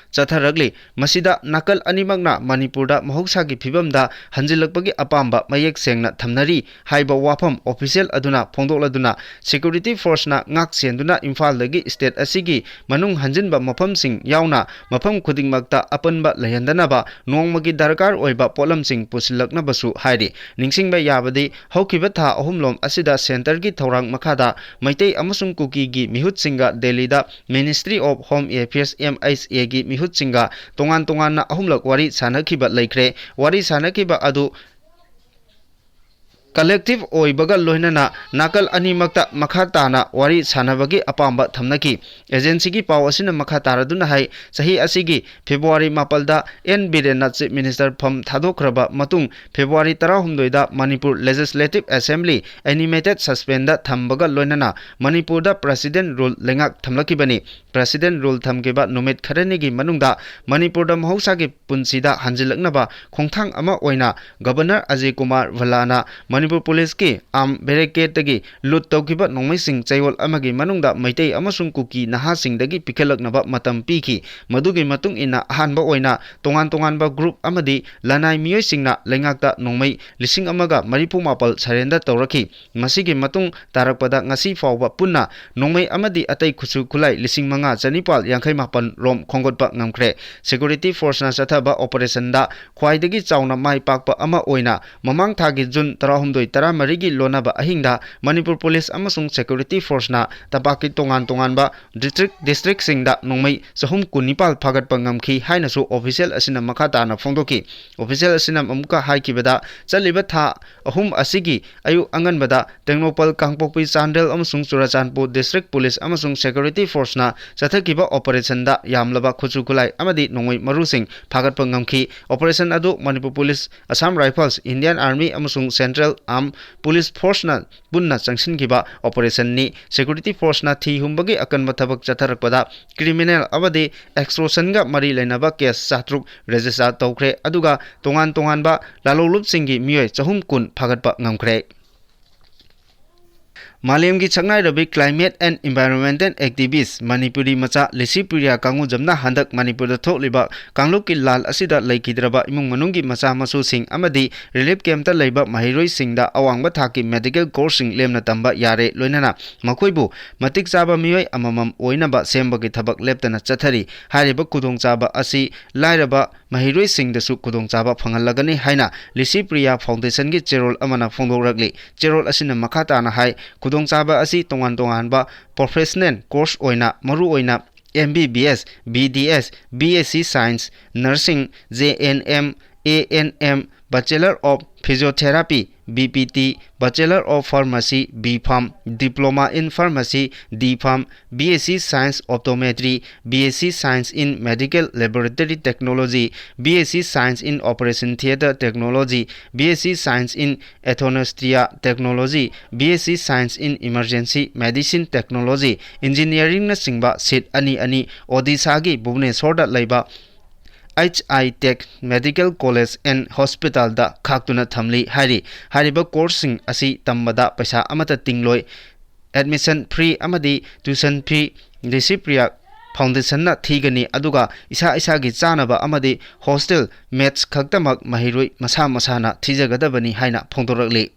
ꯆꯠꯊꯔꯛꯂꯤ꯫ ꯃꯁꯤꯗ ꯅꯥꯀꯜ ꯑꯅꯤꯃꯛꯅ ꯃꯅꯤꯄꯨꯔꯗ ꯃꯍꯧꯁꯥꯒꯤ ꯐꯤꯕꯝꯗ ꯍꯟꯖꯤꯜꯂꯛꯄꯒꯤ ꯑꯄꯥꯝꯕ ꯃꯌꯦꯛ ꯁꯦꯡꯅ ꯊꯝꯅꯔꯤ ꯍꯥꯏꯕ ꯋꯥꯐꯝ ꯑꯣꯐꯤꯁꯤꯌꯦꯜ ꯑꯗꯨꯅ ꯐꯣꯡꯗꯣꯛꯂꯗꯨꯅ, ꯁꯦꯀ꯭ꯌꯨꯔꯤꯇꯤ ꯐꯣꯔꯁꯅ ꯉꯥꯛ ꯁꯦꯟꯗꯨꯅ ꯏꯝꯐꯥꯜꯗꯒꯤ ꯁ꯭ꯇꯦꯠ ꯑꯁꯤꯒꯤ ꯃꯅꯨꯡ ꯍꯟꯖꯤꯟꯕ ꯃꯐꯝꯁꯤꯡ ꯌꯥꯎꯅ ꯃꯐꯝ ꯈꯨꯗꯤꯡꯃꯛꯇ ꯑꯄꯟꯕ ꯂꯩꯍꯟꯗꯅꯕ ꯅꯣꯡꯃꯒꯤ ꯗꯔꯀꯥꯔ ꯑꯣꯏꯕ ꯄꯣꯠꯂꯝꯁꯤꯡ ꯄꯨꯁꯤꯜꯂꯛꯅꯕꯁꯨ ꯍꯥꯏꯔꯤ꯫ ꯅꯤꯡꯁꯤꯡꯕ ꯌꯥꯕꯗꯤ, ꯍꯧꯈꯤꯕ ꯊꯥ ꯑꯍꯨꯝꯂꯣꯝ ꯑꯁꯤꯗ ꯁꯦꯟꯇꯔꯒꯤ ꯊꯧꯔꯥꯡ ꯃꯈꯥꯗ ꯃꯩꯇꯩ ꯑꯃꯁꯨꯡ ꯀꯨꯀꯤꯒꯤ ꯃꯤꯍꯨꯠꯁꯤꯡꯒ ꯗꯦꯜꯂꯤꯗ Ministry of Home Affairs, M H A, ꯒꯤ ꯃꯤꯍꯨꯠꯁꯤꯡꯒ ꯇꯣꯉꯥꯟ ꯇꯣꯉꯥꯟꯅ ꯑꯍꯨꯝꯂꯛ ꯋꯥꯔꯤ ꯁꯥꯅꯈꯤꯕ ꯂꯩꯈ꯭ꯔꯦ꯫ ꯋꯥꯔꯤ ꯁꯥꯅꯈꯤꯕ ꯑꯗꯨ ꯀꯂꯦꯛꯇꯤꯚ ꯑꯣꯏꯕꯒ ꯂꯣꯏꯅꯅ ꯅꯥꯀꯜ ꯑꯅꯤꯃꯛꯇ ꯃꯈꯥ ꯇꯥꯅ ꯋꯥꯔꯤ ꯁꯥꯅꯕꯒꯤ ꯑꯄꯥꯝꯕ ꯊꯝꯅꯈꯤ꯫ ꯑꯦꯖꯦꯟꯁꯤꯒꯤ ꯄꯥꯎ ꯑꯁꯤꯅ ꯃꯈꯥ ꯇꯥꯔꯗꯨꯅ ꯍꯥꯏ, ꯆꯍꯤ ꯑꯁꯤꯒꯤ ꯐꯦꯕ꯭ꯔꯨꯋꯥꯔꯤ ꯃꯥꯄꯜꯗ ꯑꯦꯟ ꯕꯤꯔꯦꯟꯅ ꯆꯤꯐ ꯃꯤꯅꯤꯁꯇꯔ ꯐꯝ ꯊꯥꯗꯣꯛꯈ꯭ꯔꯕ ꯃꯇꯨꯡ, ꯐꯦꯕ꯭ꯔꯨꯋꯥꯔꯤ ꯇꯔꯥꯍꯨꯝꯗꯣꯏꯗ Manipur legislative assembly animated suspend ꯊꯝꯕꯒ ꯂꯣꯏꯅꯅ ꯃꯅꯤꯄꯨꯔꯗ ꯄ꯭ꯔꯦꯁꯤꯗꯦꯟ ꯔꯨꯜ ꯂꯩꯉꯥꯛ ꯊꯝꯂꯛꯈꯤꯕꯅꯤ꯫ ꯄ꯭ꯔꯦꯁꯤꯗꯦꯟ ꯔꯨꯜ ꯊꯝꯈꯤꯕ ꯅꯨꯃꯤꯠ ꯈꯔꯅꯤꯒꯤ ꯃꯅꯨꯡꯗ ꯃꯅꯤꯄꯨꯔꯗ ꯃꯍꯧꯁꯥꯒꯤ ꯄꯨꯟꯁꯤꯗ ꯍꯟꯖꯤꯜꯂꯛꯅꯕ ꯈꯣꯡꯊꯥꯡ ꯑꯃ ꯑꯣꯏꯅ ꯒꯕꯔꯅꯔ ꯑꯖꯌ ꯀꯨꯃꯥꯔ ꯚꯜꯂꯥꯅ ꯃꯅꯤꯄꯨꯔ ꯄꯨꯂꯤꯁꯀꯤ ꯑꯥꯔꯝ ꯕꯦꯔꯤꯀꯦꯗꯇꯒꯤ ꯂꯨꯠ ꯇꯧꯈꯤꯕ ꯅꯣꯡꯃꯩꯁꯤꯡ ꯆꯌꯣꯜ ꯑꯃꯒꯤ ꯃꯅꯨꯡꯗ ꯃꯩꯇꯩ ꯑꯃꯁꯨꯡ ꯀꯨꯀꯤ ꯅꯍꯥꯁꯤꯡꯗꯒꯤ ꯄꯤꯈꯠꯂꯛꯅꯕ ꯃꯇꯝ ꯄꯤꯈꯤ꯫ ꯃꯗꯨꯒꯤ ꯃꯇꯨꯡ ꯏꯟꯅ ꯑꯍꯥꯟꯕ ꯑꯣꯏꯅ ꯇꯣꯉꯥꯟ ꯇꯣꯉꯥꯟꯕ ꯒ꯭ꯔꯨꯞ ꯑꯃꯗꯤ ꯂꯅꯥꯏ ꯃꯤꯑꯣꯏꯁꯤꯡꯅ ꯂꯩꯉꯥꯛꯇ ꯅꯣꯡꯃꯩ ꯂꯤꯁꯤꯡ ꯑꯃꯒ ꯃꯔꯤꯐꯨ ꯃꯥꯄꯜ ꯁꯔꯦꯟꯗꯔ ꯇꯧꯔꯛꯈꯤ꯫ ꯃꯁꯤꯒꯤ ꯃꯇꯨꯡ ꯇꯥꯔꯛꯄꯗ ꯉꯁꯤ ꯐꯥꯎꯕ ꯄꯨꯟꯅ ꯅꯣꯡꯃꯩ ꯑꯃꯗꯤ ꯑꯇꯩ ꯈꯨꯠꯁꯨ ꯈꯨꯠꯂꯥꯏ ꯂꯤꯁꯤꯡ ꯃꯉꯥ ꯆꯅꯤꯄꯥꯜ ꯌꯥꯡꯈꯩ ꯃꯥꯄꯜ ꯔꯣꯝ ꯈꯣꯝꯒꯠꯄ ꯉꯝꯈ꯭ꯔꯦ꯫ ꯁꯦꯀ꯭ꯌꯨꯔꯤꯇꯤ ꯐꯣꯔꯁꯅ ꯆꯠꯊꯕ ꯑꯣꯄꯔꯦꯁꯟꯗ ꯈ꯭ꯋꯥꯏꯗꯒꯤ ꯆꯥꯎꯅ ꯃꯥꯏ ꯄꯥꯛꯄ ꯑꯃ ꯑꯣꯏꯅ ꯃꯃꯥꯡ ꯊꯥꯒꯤ ꯖꯨꯟ ꯇꯔꯥꯍꯨꯝꯗꯣꯏ ꯍꯨꯝꯗꯣꯏ ꯇꯔꯥꯃꯔꯤꯒꯤ ꯂꯣꯟꯅꯕ ꯑꯍꯤꯡꯗ ꯃꯅꯤꯄꯨꯔ ꯄꯨꯂꯤꯁ ꯑꯃꯁꯨꯡ ꯁꯦꯀ꯭ꯌꯨꯔꯤꯇꯤ ꯐꯣꯔꯁꯅ ꯇꯝꯄꯥꯛꯀꯤ ꯇꯣꯉꯥꯟ ꯇꯣꯉꯥꯟꯕ ꯗꯤꯁꯇ꯭ꯔꯤꯛ ꯗꯤꯁꯇ꯭ꯔꯤꯛꯁꯤꯡꯗ ꯅꯣꯡꯃꯩ ꯆꯍꯨꯝ ꯀꯨꯟꯅꯤꯄꯥꯜ ꯐꯥꯒꯠꯄ ꯉꯝꯈꯤ ꯍꯥꯏꯅꯁꯨ ꯑꯣꯐꯤꯁꯤꯌꯦꯜ ꯑꯁꯤꯅ ꯃꯈꯥ ꯇꯥꯅ ꯐꯣꯡꯗꯣꯛꯈꯤ꯫ ꯑꯣꯐꯤꯁꯤꯌꯦꯜ ꯑꯁꯤꯅ ꯑꯃꯨꯛꯀ ꯍꯥꯏꯈꯤꯕꯗ, ꯆꯠꯂꯤꯕ ꯊꯥ ꯑꯍꯨꯝ ꯑꯁꯤꯒꯤ ꯑꯌꯨꯛ ꯑꯉꯟꯕꯗ ꯇꯦꯡꯅꯧꯄꯜ, ꯀꯥꯡꯄꯣꯛꯄꯤ, ꯆꯥꯟꯗꯦꯜ ꯑꯃꯁꯨꯡ ꯆꯨꯔꯆꯥꯟꯄꯨꯔ ꯗꯤꯁꯇ꯭ꯔꯤꯛ ꯄꯨꯂꯤꯁ ꯑꯃꯁꯨꯡ ꯁꯦꯀ꯭ꯌꯨꯔꯤꯇꯤ ꯐꯣꯔꯁꯅ ꯆꯠꯊꯈꯤꯕ ꯑꯣꯄꯔꯦꯁꯟꯗ ꯌꯥꯝꯂꯕ ꯈꯨꯠꯁꯨ ꯈꯨꯠꯂꯥꯏ ꯑꯃꯗꯤ ꯅꯣꯡꯃꯩ ꯃꯔꯨꯁꯤꯡ ꯐꯥꯒꯠꯄ ꯉꯝꯈꯤ꯫ ꯑꯣꯄꯔꯦꯁꯟ ꯑꯗꯨ Manipur police, Assam rifles, Indian army ꯑꯃꯁꯨꯡ ꯁꯦꯟꯇ꯭ꯔꯦꯜ ꯑꯥꯔꯝ ꯄꯨꯂꯤꯁ ꯐꯣꯔꯁꯅ ꯄꯨꯟꯅ ꯆꯪꯁꯤꯟꯈꯤꯕ ꯑꯣꯄꯔꯦꯁꯟꯅꯤ꯫ ꯁꯦꯀ꯭ꯌꯨꯔꯤꯇꯤ ꯐꯣꯔꯁꯅ ꯊꯤ ꯍꯨꯝꯕꯒꯤ ꯑꯀꯟꯕ ꯊꯕꯛ ꯆꯠꯊꯔꯛꯄꯗ ꯀ꯭ꯔꯤꯃꯤꯅꯦꯜ ꯑꯃꯗꯤ ꯑꯦꯛꯁꯇꯣꯔꯁꯟꯒ ꯃꯔꯤ ꯂꯩꯅꯕ ꯀꯦꯁ ꯆꯥꯇ꯭ꯔꯨꯛ ꯔꯦꯖꯤꯁꯇꯥꯔ ꯇꯧꯈ꯭ꯔꯦ, ꯑꯗꯨꯒ ꯇꯣꯉꯥꯟ ꯇꯣꯉꯥꯟꯕ ꯂꯥꯂꯣꯡꯂꯨꯞꯁꯤꯡꯒꯤ ꯃꯤꯑꯣꯏ ꯆꯍꯨꯝ ꯀꯨꯟ ꯐꯥꯒꯠꯄ ꯉꯝꯈ꯭ꯔꯦ꯫ ꯃꯥꯂꯦꯝꯒꯤ ꯁꯛꯅꯥꯏꯔꯕꯤ Climate and Environmental Activist Manipuri ꯃꯆꯥ ꯂꯤꯁꯤꯄ꯭ꯔꯤꯌꯥ ꯀꯥꯡꯉꯨꯖꯝꯅ ꯍꯟꯗꯛ ꯃꯅꯤꯄꯨꯔꯗ ꯊꯣꯛꯂꯤꯕ ꯀꯥꯡꯂꯨꯞꯀꯤ ꯂꯥꯜ ꯑꯁꯤꯗ ꯂꯩꯈꯤꯗ꯭ꯔꯕ ꯏꯃꯨꯡ ꯃꯅꯨꯡꯒꯤ ꯃꯆꯥ ꯃꯁꯨꯁꯤꯡ ꯑꯃꯗꯤ ꯔꯤꯂꯤꯐ ꯀꯦꯝꯞꯇ ꯂꯩꯕ ꯃꯍꯩꯔꯣꯏꯁꯤꯡꯗ ꯑꯋꯥꯡꯕ ꯊꯥꯛꯀꯤ ꯃꯦꯗꯤꯀꯦꯜ ꯀꯣꯔꯁꯁꯤꯡ ꯂꯦꯝꯅ ꯇꯝꯕ ꯌꯥꯔꯦ, ꯂꯣꯏꯅꯅ ꯃꯈꯣꯏꯕꯨ ꯃꯇꯤꯛ ꯆꯥꯕ ꯃꯤꯑꯣꯏ ꯑꯃꯃꯝ ꯑꯣꯏꯅꯕ ꯁꯦꯝꯕꯒꯤ ꯊꯕꯛ ꯂꯦꯞꯇꯅ ꯆꯠꯊꯔꯤ꯫ ꯍꯥꯏꯔꯤꯕ ꯈꯨꯗꯣꯡꯆꯥꯕ ꯑꯁꯤ ꯂꯥꯏꯔꯕ ꯃꯍꯩꯔꯣꯏꯁꯤꯡꯗꯁꯨ ꯈꯨꯗꯣꯡꯆꯥꯕ ꯐꯪꯍꯜꯂꯒꯅꯤ ꯍꯥꯏꯅ ꯂꯤꯁꯤꯄ꯭ꯔꯤꯌꯥ ꯐꯥꯎꯟꯗꯦꯁꯟꯒꯤ ꯆꯦꯔꯣꯜ ꯑꯃꯅ ꯐꯣꯡꯗꯣꯛꯂꯛꯂꯤ꯫ ꯆꯦꯔꯣꯜ ꯑꯁꯤꯅ ꯃꯈꯥ ꯇꯥꯅ ꯍꯥꯏ, ꯈꯨꯗꯣꯡꯆꯥꯕ ꯑꯁꯤ ꯇꯣꯉꯥꯟ ꯇꯣꯉꯥꯟꯕ ꯄ꯭ꯔꯣꯐꯦꯁꯅꯦꯜ ꯀꯣꯔꯁ ꯑꯣꯏꯅ ꯃꯔꯨꯑꯣꯏꯅ M B B S, B D S, B S C Science, Nursing, J N M, A N M, Bachelor of Physiotherapy, B P T, Bachelor of Pharmacy, B Pharm, Diploma in Pharmacy, D Pharm, B S C Science Optometry, B S C Science in Medical Laboratory Technology, B S C Science in Operation Theatre Technology, B S C Science in Anesthesia Technology, B S C Science in Emergency Medicine Technology, Engineeringꯅꯆꯤꯡꯕ ꯁꯤꯠ ꯑꯅꯤ ꯑꯅꯤ ꯑꯣꯗꯤꯁꯥꯒꯤ ꯚꯨꯕꯅꯦꯁꯣꯔꯗ ꯂꯩꯕ H I Tech Medical College and Hospitalꯗ ꯈꯥꯛꯇꯨꯅ ꯊꯝꯂꯤ ꯍꯥꯏꯔꯤ꯫ ꯍꯥꯏꯔꯤꯕ ꯀꯣꯔꯁꯁꯤꯡ ꯑꯁꯤ ꯇꯝꯕꯗ ꯄꯩꯁꯥ ꯑꯃꯠꯇ ꯇꯤꯡꯂꯣꯏ꯫ Admission free ꯑꯃꯗꯤ tuition fee ꯂꯤꯁꯤꯄ꯭ꯔꯤꯌꯥ ꯐꯥꯎꯟꯗꯦꯁꯟꯅ ꯊꯤꯒꯅꯤ, ꯑꯗꯨꯒ ꯏꯁꯥ ꯏꯁꯥꯒꯤ ꯆꯥꯅꯕ ꯑꯃꯗꯤ ꯍꯣꯁꯇꯦꯜ ꯃꯦꯁ ꯈꯛꯇꯃꯛ ꯃꯍꯩꯔꯣꯏ ꯃꯁꯥ ꯃꯁꯥꯅ ꯊꯤꯖꯒꯗꯕꯅꯤ ꯍꯥꯏꯅ ꯐꯣꯡꯗꯣꯔꯛꯂꯤ꯫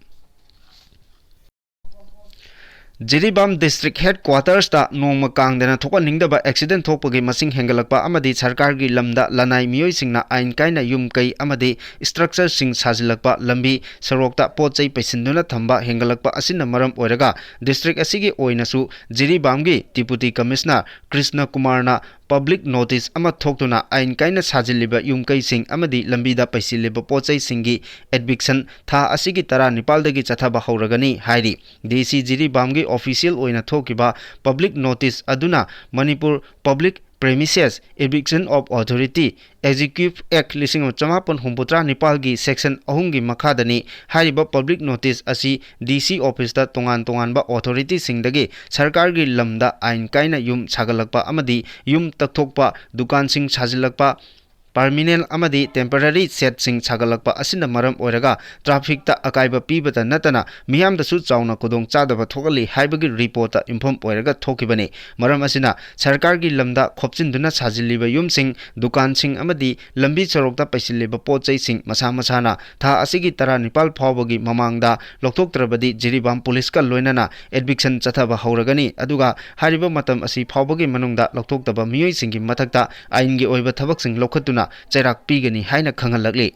ꯖꯤꯔꯤꯕꯥꯝ ꯗꯤꯁꯇ꯭ꯔꯤꯛ ꯍꯦꯗꯀ꯭ꯋꯥꯇꯔꯁꯇ ꯅꯣꯡꯃ ꯀꯥꯡꯗꯅ ꯊꯣꯛꯍꯟꯅꯤꯡꯗꯕ ꯑꯦꯛꯁꯤꯗꯦꯟ ꯊꯣꯛꯄꯒꯤ ꯃꯁꯤꯡ ꯍꯦꯟꯒꯠꯂꯛꯄ ꯑꯃꯗꯤ ꯁꯔꯀꯥꯔꯒꯤ ꯂꯝꯗ ꯂꯅꯥꯏ ꯃꯤꯑꯣꯏꯁꯤꯡꯅ ꯑꯥꯏꯟ ꯀꯥꯏꯅ ꯌꯨꯝ ꯀꯩ ꯑꯃꯗꯤ ꯏꯁꯇ꯭ꯔꯛꯆꯔꯁꯤꯡ ꯁꯥꯖꯤꯜꯂꯛꯄ, ꯂꯝꯕꯤ ꯁꯣꯔꯣꯛꯇ ꯄꯣꯠ ꯆꯩ ꯄꯩꯁꯤꯟꯗꯨꯅ ꯊꯝꯕ ꯍꯦꯟꯒꯠꯂꯛꯄ ꯑꯁꯤꯅ ꯃꯔꯝ ꯑꯣꯏꯔꯒ ꯗꯤꯁꯇ꯭ꯔꯤꯛ ꯑꯁꯤꯒꯤ ꯑꯣꯏꯅꯁꯨ ꯖꯤꯔꯤꯕꯥꯝꯒꯤ ꯗꯤꯄꯨꯇꯤ ꯀꯃꯤꯁꯅꯔ ꯀ꯭ꯔꯤꯁꯅ ꯀꯨꯃꯥꯔꯅ ꯄꯕ꯭ꯂꯤꯛ ꯅꯣꯇꯤꯁ ꯑꯃ ꯊꯣꯛꯇꯨꯅ ꯑꯥꯏꯟ ꯀꯥꯏꯅ ꯁꯥꯖꯤꯜꯂꯤꯕ ꯌꯨꯝ ꯀꯩꯁꯤꯡ ꯑꯃꯗꯤ ꯂꯝꯕꯤꯗ ꯄꯩꯁꯤꯜꯂꯤꯕ ꯄꯣꯠ ꯆꯩꯁꯤꯡꯒꯤ ꯑꯦꯚꯤꯛꯁꯟ ꯊꯥ ꯑꯁꯤꯒꯤ ꯇꯔꯥꯅꯤꯄꯥꯜꯗꯒꯤ ꯆꯠꯊꯕ ꯍꯧꯔꯒꯅꯤ ꯍꯥꯏꯔꯤ꯫ ꯗꯤ ꯁꯤ ꯖꯤꯔꯤꯕꯥꯝꯒꯤ ꯑꯣꯐꯤꯁꯤꯌꯦꯜ ꯑꯣꯏꯅ ꯊꯣꯛꯈꯤꯕ ꯄꯕ꯭ꯂꯤꯛ ꯅꯣꯇꯤꯁ ꯑꯗꯨꯅ Manipur public premises eviction of authority executive ꯑꯦꯛ ꯂꯤꯁꯤꯡ ꯑꯃ ꯆꯃꯥꯄꯟ ꯍꯨꯝꯐꯨꯇꯔꯥ ꯅꯤꯄꯥꯜꯒꯤ ꯁꯦꯛꯁꯟ ꯑꯍꯨꯝꯒꯤ ꯃꯈꯥꯗꯅꯤ꯫ ꯍꯥꯏꯔꯤꯕ ꯄꯕ꯭ꯂꯤꯛ ꯅꯣꯇꯤꯁ ꯑꯁꯤ ꯗꯤ ꯁꯤ ꯑꯣꯐꯤꯁꯇ ꯇꯣꯉꯥꯟ ꯇꯣꯉꯥꯟꯕ ꯑꯣꯊꯣꯔꯤꯇꯤꯁꯤꯡꯗꯒꯤ ꯁꯔꯀꯥꯔꯒꯤ ꯂꯝꯗ ꯑꯥꯏꯟ ꯀꯥꯏꯅ ꯌꯨꯝ ꯁꯥꯒꯠꯂꯛꯄ ꯑꯃꯗꯤ ꯌꯨꯝ ꯇꯛꯊꯣꯛꯄ, ꯗꯨꯀꯥꯟꯁꯤꯡ ꯁꯥꯖꯤꯜꯂꯛꯄ, ꯄꯥꯔꯃꯤꯅꯦꯟ ꯑꯃꯗꯤ ꯇꯦꯝꯄꯔꯔꯤ ꯁꯦꯠꯁꯤꯡ ꯁꯥꯒꯠꯂꯛꯄ ꯑꯁꯤꯅ ꯃꯔꯝ ꯑꯣꯏꯔꯒ ꯇ꯭ꯔꯥꯐꯤꯛꯇ ꯑꯀꯥꯏꯕ ꯄꯤꯕꯇ ꯅꯠꯇꯅ ꯃꯤꯌꯥꯝꯗꯁꯨ ꯆꯥꯎꯅ ꯈꯨꯗꯣꯡꯆꯥꯗꯕ ꯊꯣꯛꯍꯜꯂꯤ ꯍꯥꯏꯕꯒꯤ ꯔꯤꯄꯣꯔꯠꯇ ꯌꯨꯝꯐꯝ ꯑꯣꯏꯔꯒ ꯊꯣꯛꯈꯤꯕꯅꯤ꯫ ꯃꯔꯝ ꯑꯁꯤꯅ ꯁꯔꯀꯥꯔꯒꯤ ꯂꯝꯗ ꯈꯣꯞꯆꯤꯟꯗꯨꯅ ꯁꯥꯖꯤꯜꯂꯤꯕ ꯌꯨꯝꯁꯤꯡ, ꯗꯨꯀꯥꯟꯁꯤꯡ ꯑꯃꯗꯤ ꯂꯝꯕꯤ ꯁꯣꯔꯣꯛꯇ ꯄꯩꯁꯤꯜꯂꯤꯕ ꯄꯣꯠ ꯆꯩꯁꯤꯡ ꯃꯁꯥ ꯃꯁꯥꯅ ꯊꯥ ꯑꯁꯤꯒꯤ ꯇꯔꯥꯅꯤꯄꯥꯜ ꯐꯥꯎꯕꯒꯤ ꯃꯃꯥꯡꯗ ꯂꯧꯊꯣꯛꯇ꯭ꯔꯕꯗꯤ ꯖꯤꯔꯤꯕꯥꯝ ꯄꯨꯂꯤꯁꯀ ꯂꯣꯏꯅꯅ ꯑꯦꯚꯤꯛꯁꯟ ꯆꯠꯊꯕ ꯍꯧꯔꯒꯅꯤ꯫ ꯑꯗꯨꯒ ꯍꯥꯏꯔꯤꯕ ꯃꯇꯝ ꯑꯁꯤ ꯐꯥꯎꯕꯒꯤ ꯃꯅꯨꯡꯗ ꯂꯧꯊꯣꯛꯇꯕ ꯃꯤꯑꯣꯏꯁꯤꯡꯒꯤ ꯃꯊꯛꯇ ꯑꯥꯏꯟꯒꯤ ꯑꯣꯏꯕ ꯊꯕꯛꯁꯤꯡ ꯂꯧꯈꯠꯇꯨꯅ ꯆꯩꯔꯥꯛ ꯄꯤꯒꯅꯤ ꯍꯥꯏꯅ ꯈꯪꯍꯜꯂꯛꯂꯤ꯫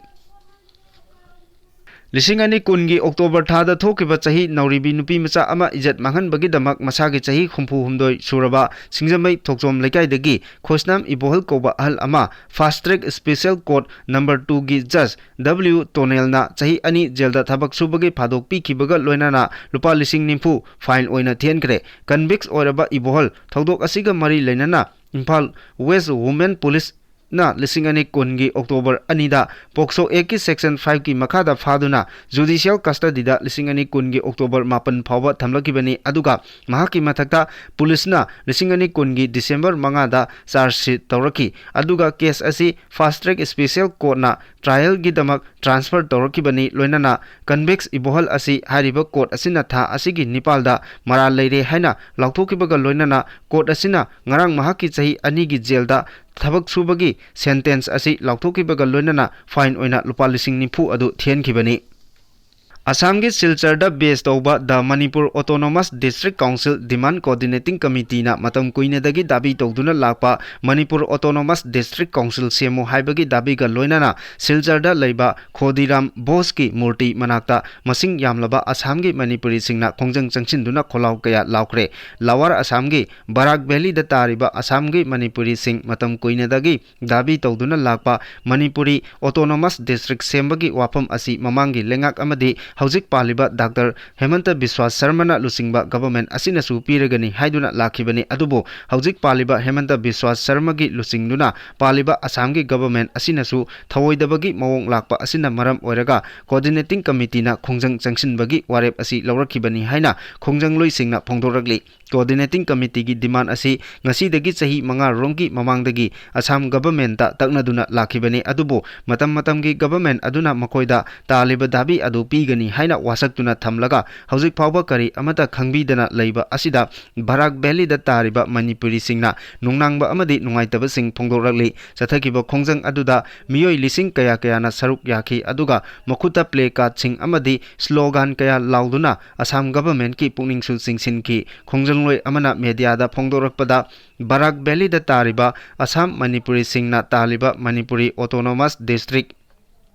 ꯂꯤꯁꯤꯡ ꯑꯅꯤ ꯀꯨꯟꯒꯤ ꯑꯣꯛꯇꯣꯕꯔ ꯊꯥꯗ ꯊꯣꯛꯈꯤꯕ ꯆꯍꯤ ꯅꯧꯔꯤꯕꯤ ꯅꯨꯄꯤ ꯃꯆꯥ ꯑꯃ ꯏꯖꯠ ꯃꯥꯡꯍꯟꯕꯒꯤꯗꯃꯛ ꯃꯁꯥꯒꯤ ꯆꯍꯤ ꯍꯨꯝꯐꯨ ꯍꯨꯝꯗꯣꯏ ꯁꯨꯔꯕ ꯁꯤꯡꯖꯃꯩ ꯊꯣꯛꯆꯣꯝ ꯂꯩꯀꯥꯏꯗꯒꯤ ꯈꯣꯏꯁꯅꯥꯝ ꯏꯕꯣꯍꯜ ꯀꯧꯕ ꯑꯍꯜ ꯑꯃ ꯐꯥꯁ ꯇ꯭ꯔꯦꯛ ꯁ꯭ꯄꯦꯁꯦꯜ ꯀꯣꯔꯠ ꯅꯝꯕꯔ ꯇꯨꯒꯤ ꯖꯖ ꯗꯕ꯭ꯂꯤꯎ ꯇꯣꯅꯦꯜꯅ ꯆꯍꯤ ꯑꯅꯤ ꯖꯦꯜꯗ ꯊꯕꯛ ꯁꯨꯕꯒꯤ ꯐꯥꯗꯣꯛ ꯄꯤꯈꯤꯕꯒ ꯂꯣꯏꯅꯅ ꯂꯨꯄꯥ ꯂꯤꯁꯤꯡ ꯅꯤꯐꯨ ꯐꯥꯏꯟ ꯑꯣꯏꯅ ꯊꯤꯍꯟꯈ꯭ꯔꯦ꯫ ꯀꯟꯚꯤꯛꯁ ꯑꯣꯏꯔꯕ ꯏꯕꯣꯍꯜ ꯊꯧꯗꯣꯛ ꯑꯁꯤꯒ ꯃꯔꯤ ꯂꯩꯅꯅ ꯏꯝꯐꯥꯜ ꯋꯦꯁ ꯋꯨꯃꯦꯟ ꯄꯨꯂꯤꯁ ꯅ ꯂꯤꯁꯤꯡ ꯑꯅꯤ ꯀꯨꯟꯒꯤ ꯑꯣꯛꯇꯣꯕꯔ ꯑꯅꯤꯗ ꯄꯣꯛꯁꯣ ꯑꯦꯛꯀꯤ ꯁꯦꯛꯁꯟ ꯐꯥꯏꯚꯀꯤ ꯃꯈꯥꯗ ꯐꯥꯗꯨꯅ ꯖꯨꯗꯤꯁꯤꯌꯦꯜ ꯀꯁꯇꯗꯤꯗ ꯂꯤꯁꯤꯡ ꯑꯅꯤ ꯀꯨꯟꯒꯤ ꯑꯣꯛꯇꯣꯕꯔ ꯃꯥꯄꯟ ꯐꯥꯎꯕ ꯊꯝꯂꯛꯈꯤꯕꯅꯤ꯫ ꯑꯗꯨꯒ ꯃꯍꯥꯛꯀꯤ ꯃꯊꯛꯇ ꯄꯨꯂꯤꯁꯅ ꯂꯤꯁꯤꯡ ꯑꯅꯤ ꯀꯨꯟꯒꯤ ꯗꯤꯁꯦꯝꯕꯔ ꯃꯉꯥꯗ ꯆꯥꯔꯖ ꯁꯤꯠ ꯇꯧꯔꯛꯈꯤ꯫ ꯑꯗꯨꯒ ꯀꯦꯁ ꯑꯁꯤ ꯐꯥꯁ ꯇ꯭ꯔꯦꯛ ꯁ꯭ꯄꯦꯁꯦꯜ ꯀꯣꯔꯠꯅ ꯇ꯭ꯔꯥꯏꯌꯦꯜꯒꯤꯗꯃꯛ ꯇ꯭ꯔꯥꯟꯁꯐꯔ ꯇꯧꯔꯛꯈꯤꯕꯅꯤ꯫ ꯂꯣꯏꯅꯅ ꯀꯟꯚꯤꯛꯁ ꯏꯕꯣꯍꯜ ꯑꯁꯤ ꯍꯥꯏꯔꯤꯕ ꯀꯣꯔꯠ ꯑꯁꯤꯅ ꯊꯥ ꯑꯁꯤꯒꯤ ꯅꯤꯄꯥꯜꯗ ꯃꯔꯥꯜ ꯂꯩꯔꯦ ꯍꯥꯏꯅ ꯂꯥꯎꯊꯣꯛꯈꯤꯕꯒ ꯂꯣꯏꯅꯅ ꯀꯣꯔꯠ ꯑꯁꯤꯅ ꯉꯔꯥꯡ ꯃꯍꯥꯛꯀꯤ ꯆꯍꯤ ꯑꯅꯤꯒꯤ ꯖꯦꯜꯗ ꯊꯕꯛ ꯁꯨꯕꯒꯤ ꯁꯦꯟꯇꯦꯟꯁ ꯑꯁꯤ ꯂꯥꯎꯊꯣꯛꯈꯤꯕꯒ ꯂꯣꯏꯅꯅ ꯐꯥꯏꯟ ꯑꯣꯏꯅ ꯂꯨꯄꯥ ꯂꯤꯁꯤꯡ ꯅꯤꯐꯨ ꯑꯗꯨ ꯊꯤꯍꯟꯈꯤꯕꯅꯤ꯫ ꯑꯁꯥꯝꯒꯤ ꯁꯤꯜꯆꯔꯗ ꯕꯦꯁ ꯇꯧꯕ ꯗ ꯃꯅꯤꯄꯨꯔ ꯑꯣꯇꯣꯅꯣꯃꯁ ꯗꯤꯁꯇ꯭ꯔꯤꯛ ꯀꯥꯎꯟꯁꯤꯜ ꯗꯤꯃꯥꯟ ꯀꯣꯑꯣꯔꯗꯤꯅꯦꯇꯤꯡ ꯀꯃꯤꯇꯤꯅ ꯃꯇꯝ ꯀꯨꯏꯅꯗꯒꯤ ꯗꯥꯕꯤ ꯇꯧꯗꯨꯅ ꯂꯥꯛꯄ ꯃꯅꯤꯄꯨꯔ ꯑꯣꯇꯣꯅꯣꯃꯁ ꯗꯤꯁꯇ꯭ꯔꯤꯛ ꯀꯥꯎꯟꯁꯤꯜ ꯁꯦꯝꯃꯨ ꯍꯥꯏꯕꯒꯤ ꯗꯥꯕꯤꯒ ꯂꯣꯏꯅꯅ ꯁꯤꯜꯆꯔꯗ ꯂꯩꯕ ꯈꯣꯗꯤꯔꯥꯝ ꯕꯣꯁꯀꯤ ꯃꯨꯔꯇꯤ ꯃꯅꯥꯛꯇ ꯃꯁꯤꯡ ꯌꯥꯝꯂꯕ ꯑꯁꯥꯝꯒꯤ ꯃꯅꯤꯄꯨꯔꯤꯁꯤꯡꯅ ꯈꯣꯡꯖꯪ ꯆꯪꯁꯤꯟꯗꯨꯅ ꯈꯣꯜꯂꯥꯎ ꯀꯌꯥ ꯂꯥꯎꯈ꯭ꯔꯦ꯫ ꯂꯋꯥꯔ ꯑꯁꯥꯝꯒꯤ ꯕꯔꯥꯛ ꯚꯦꯂꯤꯗ ꯇꯥꯔꯤꯕ ꯑꯁꯥꯝꯒꯤ ꯃꯅꯤꯄꯨꯔꯤꯁꯤꯡ ꯃꯇꯝ ꯀꯨꯏꯅꯗꯒꯤ ꯗꯥꯕꯤ ꯇꯧꯗꯨꯅ ꯂꯥꯛꯄ ꯃꯅꯤꯄꯨꯔꯤ ꯑꯣꯇꯣꯅꯣꯃꯁ ꯗꯤꯁꯇ꯭ꯔꯤꯛ ꯁꯦꯝꯕꯒꯤ ꯋꯥꯐꯝ ꯑꯁꯤ ꯃꯃꯥꯡꯒꯤ ꯂꯩꯉꯥꯛ ꯑꯃꯗꯤ ꯍꯧꯖꯤꯛ ꯄꯥꯜꯂꯤꯕ ꯗꯥꯛꯇꯔ ꯍꯦꯃꯟꯇ ꯕꯤꯁ꯭ꯋꯥꯁ ꯁꯔꯃꯅ ꯂꯨꯆꯤꯡꯕ ꯒꯚꯔꯟꯃꯦꯟꯠ ꯑꯁꯤꯅꯁꯨ ꯄꯤꯔꯒꯅꯤ ꯍꯥꯏꯗꯨꯅ ꯂꯥꯛꯈꯤꯕꯅꯤ꯫ ꯑꯗꯨꯕꯨ ꯍꯧꯖꯤꯛ ꯄꯥꯜꯂꯤꯕ ꯍꯦꯃꯟꯇ ꯕꯤꯁ꯭ꯋꯥꯁ ꯁꯔꯃꯒꯤ ꯂꯨꯆꯤꯡꯗꯨꯅ ꯄꯥꯜꯂꯤꯕ ꯑꯁꯥꯝꯒꯤ ꯒꯚꯔꯟꯃꯦꯟꯠ ꯑꯁꯤꯅꯁꯨ ꯊꯧꯑꯣꯏꯗꯕꯒꯤ ꯃꯑꯣꯡ ꯂꯥꯛꯄ ꯑꯁꯤꯅ ꯃꯔꯝ ꯑꯣꯏꯔꯒ ꯀꯣꯑꯣꯔꯗꯤꯅꯦꯇꯤꯡ ꯀꯃꯤꯇꯤꯅ ꯈꯣꯡꯖꯪ ꯆꯪꯁꯤꯟꯕꯒꯤ ꯋꯥꯔꯦꯞ ꯑꯁꯤ ꯂꯧꯔꯛꯈꯤꯕꯅꯤ ꯍꯥꯏꯅ ꯈꯣꯡꯖꯪꯂꯣꯏꯁꯤꯡꯅ ꯐꯣꯡꯗꯣꯔꯛꯂꯤ꯫ ꯀꯣꯑꯣꯔꯗꯤꯅꯦꯇꯤꯡ ꯀꯃꯤꯇꯤꯒꯤ ꯗꯤꯃꯥꯟ ꯑꯁꯤ ꯉꯁꯤꯗꯒꯤ ꯆꯍꯤ ꯃꯉꯥ ꯔꯣꯝꯒꯤ ꯃꯃꯥꯡꯗꯒꯤ ꯑꯁꯥꯝ ꯒꯚꯔꯟꯃꯦꯟꯠꯇ ꯇꯛꯅꯗꯨꯅ ꯂꯥꯛꯈꯤꯕꯅꯤ꯫ ꯑꯗꯨꯕꯨ ꯃꯇꯝ ꯃꯇꯝꯒꯤ ꯒꯚꯔꯟꯃꯦꯟꯠ ꯑꯗꯨꯅ ꯃꯈꯣꯏꯗ ꯇꯥꯜꯂꯤꯕ ꯗꯥꯕꯤ ꯑꯗꯨ ꯄꯤꯒꯅꯤ ꯍꯥꯏꯅ ꯋꯥꯁꯛꯇꯨꯅ ꯊꯝꯂꯒ ꯍꯧꯖꯤꯛ ꯐꯥꯎꯕ ꯀꯔꯤ ꯑꯃꯠꯇ ꯈꯪꯕꯤꯗꯅ ꯂꯩꯕ ꯑꯁꯤꯗ ꯕꯔꯥꯛ ꯚꯦꯂꯤꯗ ꯇꯥꯔꯤꯕ ꯃꯅꯤꯄꯨꯔꯤꯁꯤꯡꯅ ꯅꯨꯡꯅꯥꯡꯕ ꯑꯃꯗꯤ ꯅꯨꯡꯉꯥꯏꯇꯕꯁꯤꯡ ꯐꯣꯡꯗꯣꯛꯂꯛꯂꯤ꯫ ꯆꯠꯊꯈꯤꯕ ꯈꯣꯡꯖꯪ ꯑꯗꯨꯗ ꯃꯤꯑꯣꯏ ꯂꯤꯁꯤꯡ ꯀꯌꯥ ꯀꯌꯥꯅ ꯁꯔꯨꯛ ꯌꯥꯈꯤ, ꯑꯗꯨꯒ ꯃꯈꯨꯠꯇ ꯄ꯭ꯂꯦ ꯀꯥꯔꯗꯁꯤꯡ ꯑꯃꯗꯤ ꯁ꯭ꯂꯣꯒꯥꯟ ꯀꯌꯥ ꯂꯥꯎꯗꯨꯅ ꯑꯁꯥꯝ ꯒꯚꯔꯟꯃꯦꯟꯠꯀꯤ ꯄꯨꯛꯅꯤꯡꯁꯨ ꯆꯤꯡꯁꯤꯟꯈꯤ꯫ ꯈꯣꯡꯖꯪꯂꯣꯏ ꯑꯃꯅ ꯃꯦꯗꯤꯌꯥꯗ ꯐꯣꯡꯗꯣꯔꯛꯄꯗ, ꯕꯔꯥꯛ ꯚꯦꯂꯤꯗ ꯇꯥꯔꯤꯕ ꯑꯁꯥꯝ ꯃꯅꯤꯄꯨꯔꯤꯁꯤꯡꯅ ꯇꯥꯜꯂꯤꯕ ꯃꯅꯤꯄꯨꯔꯤ ꯑꯣꯇꯣꯅꯣꯃꯁ ꯗꯤꯁꯇ꯭ꯔꯤꯛ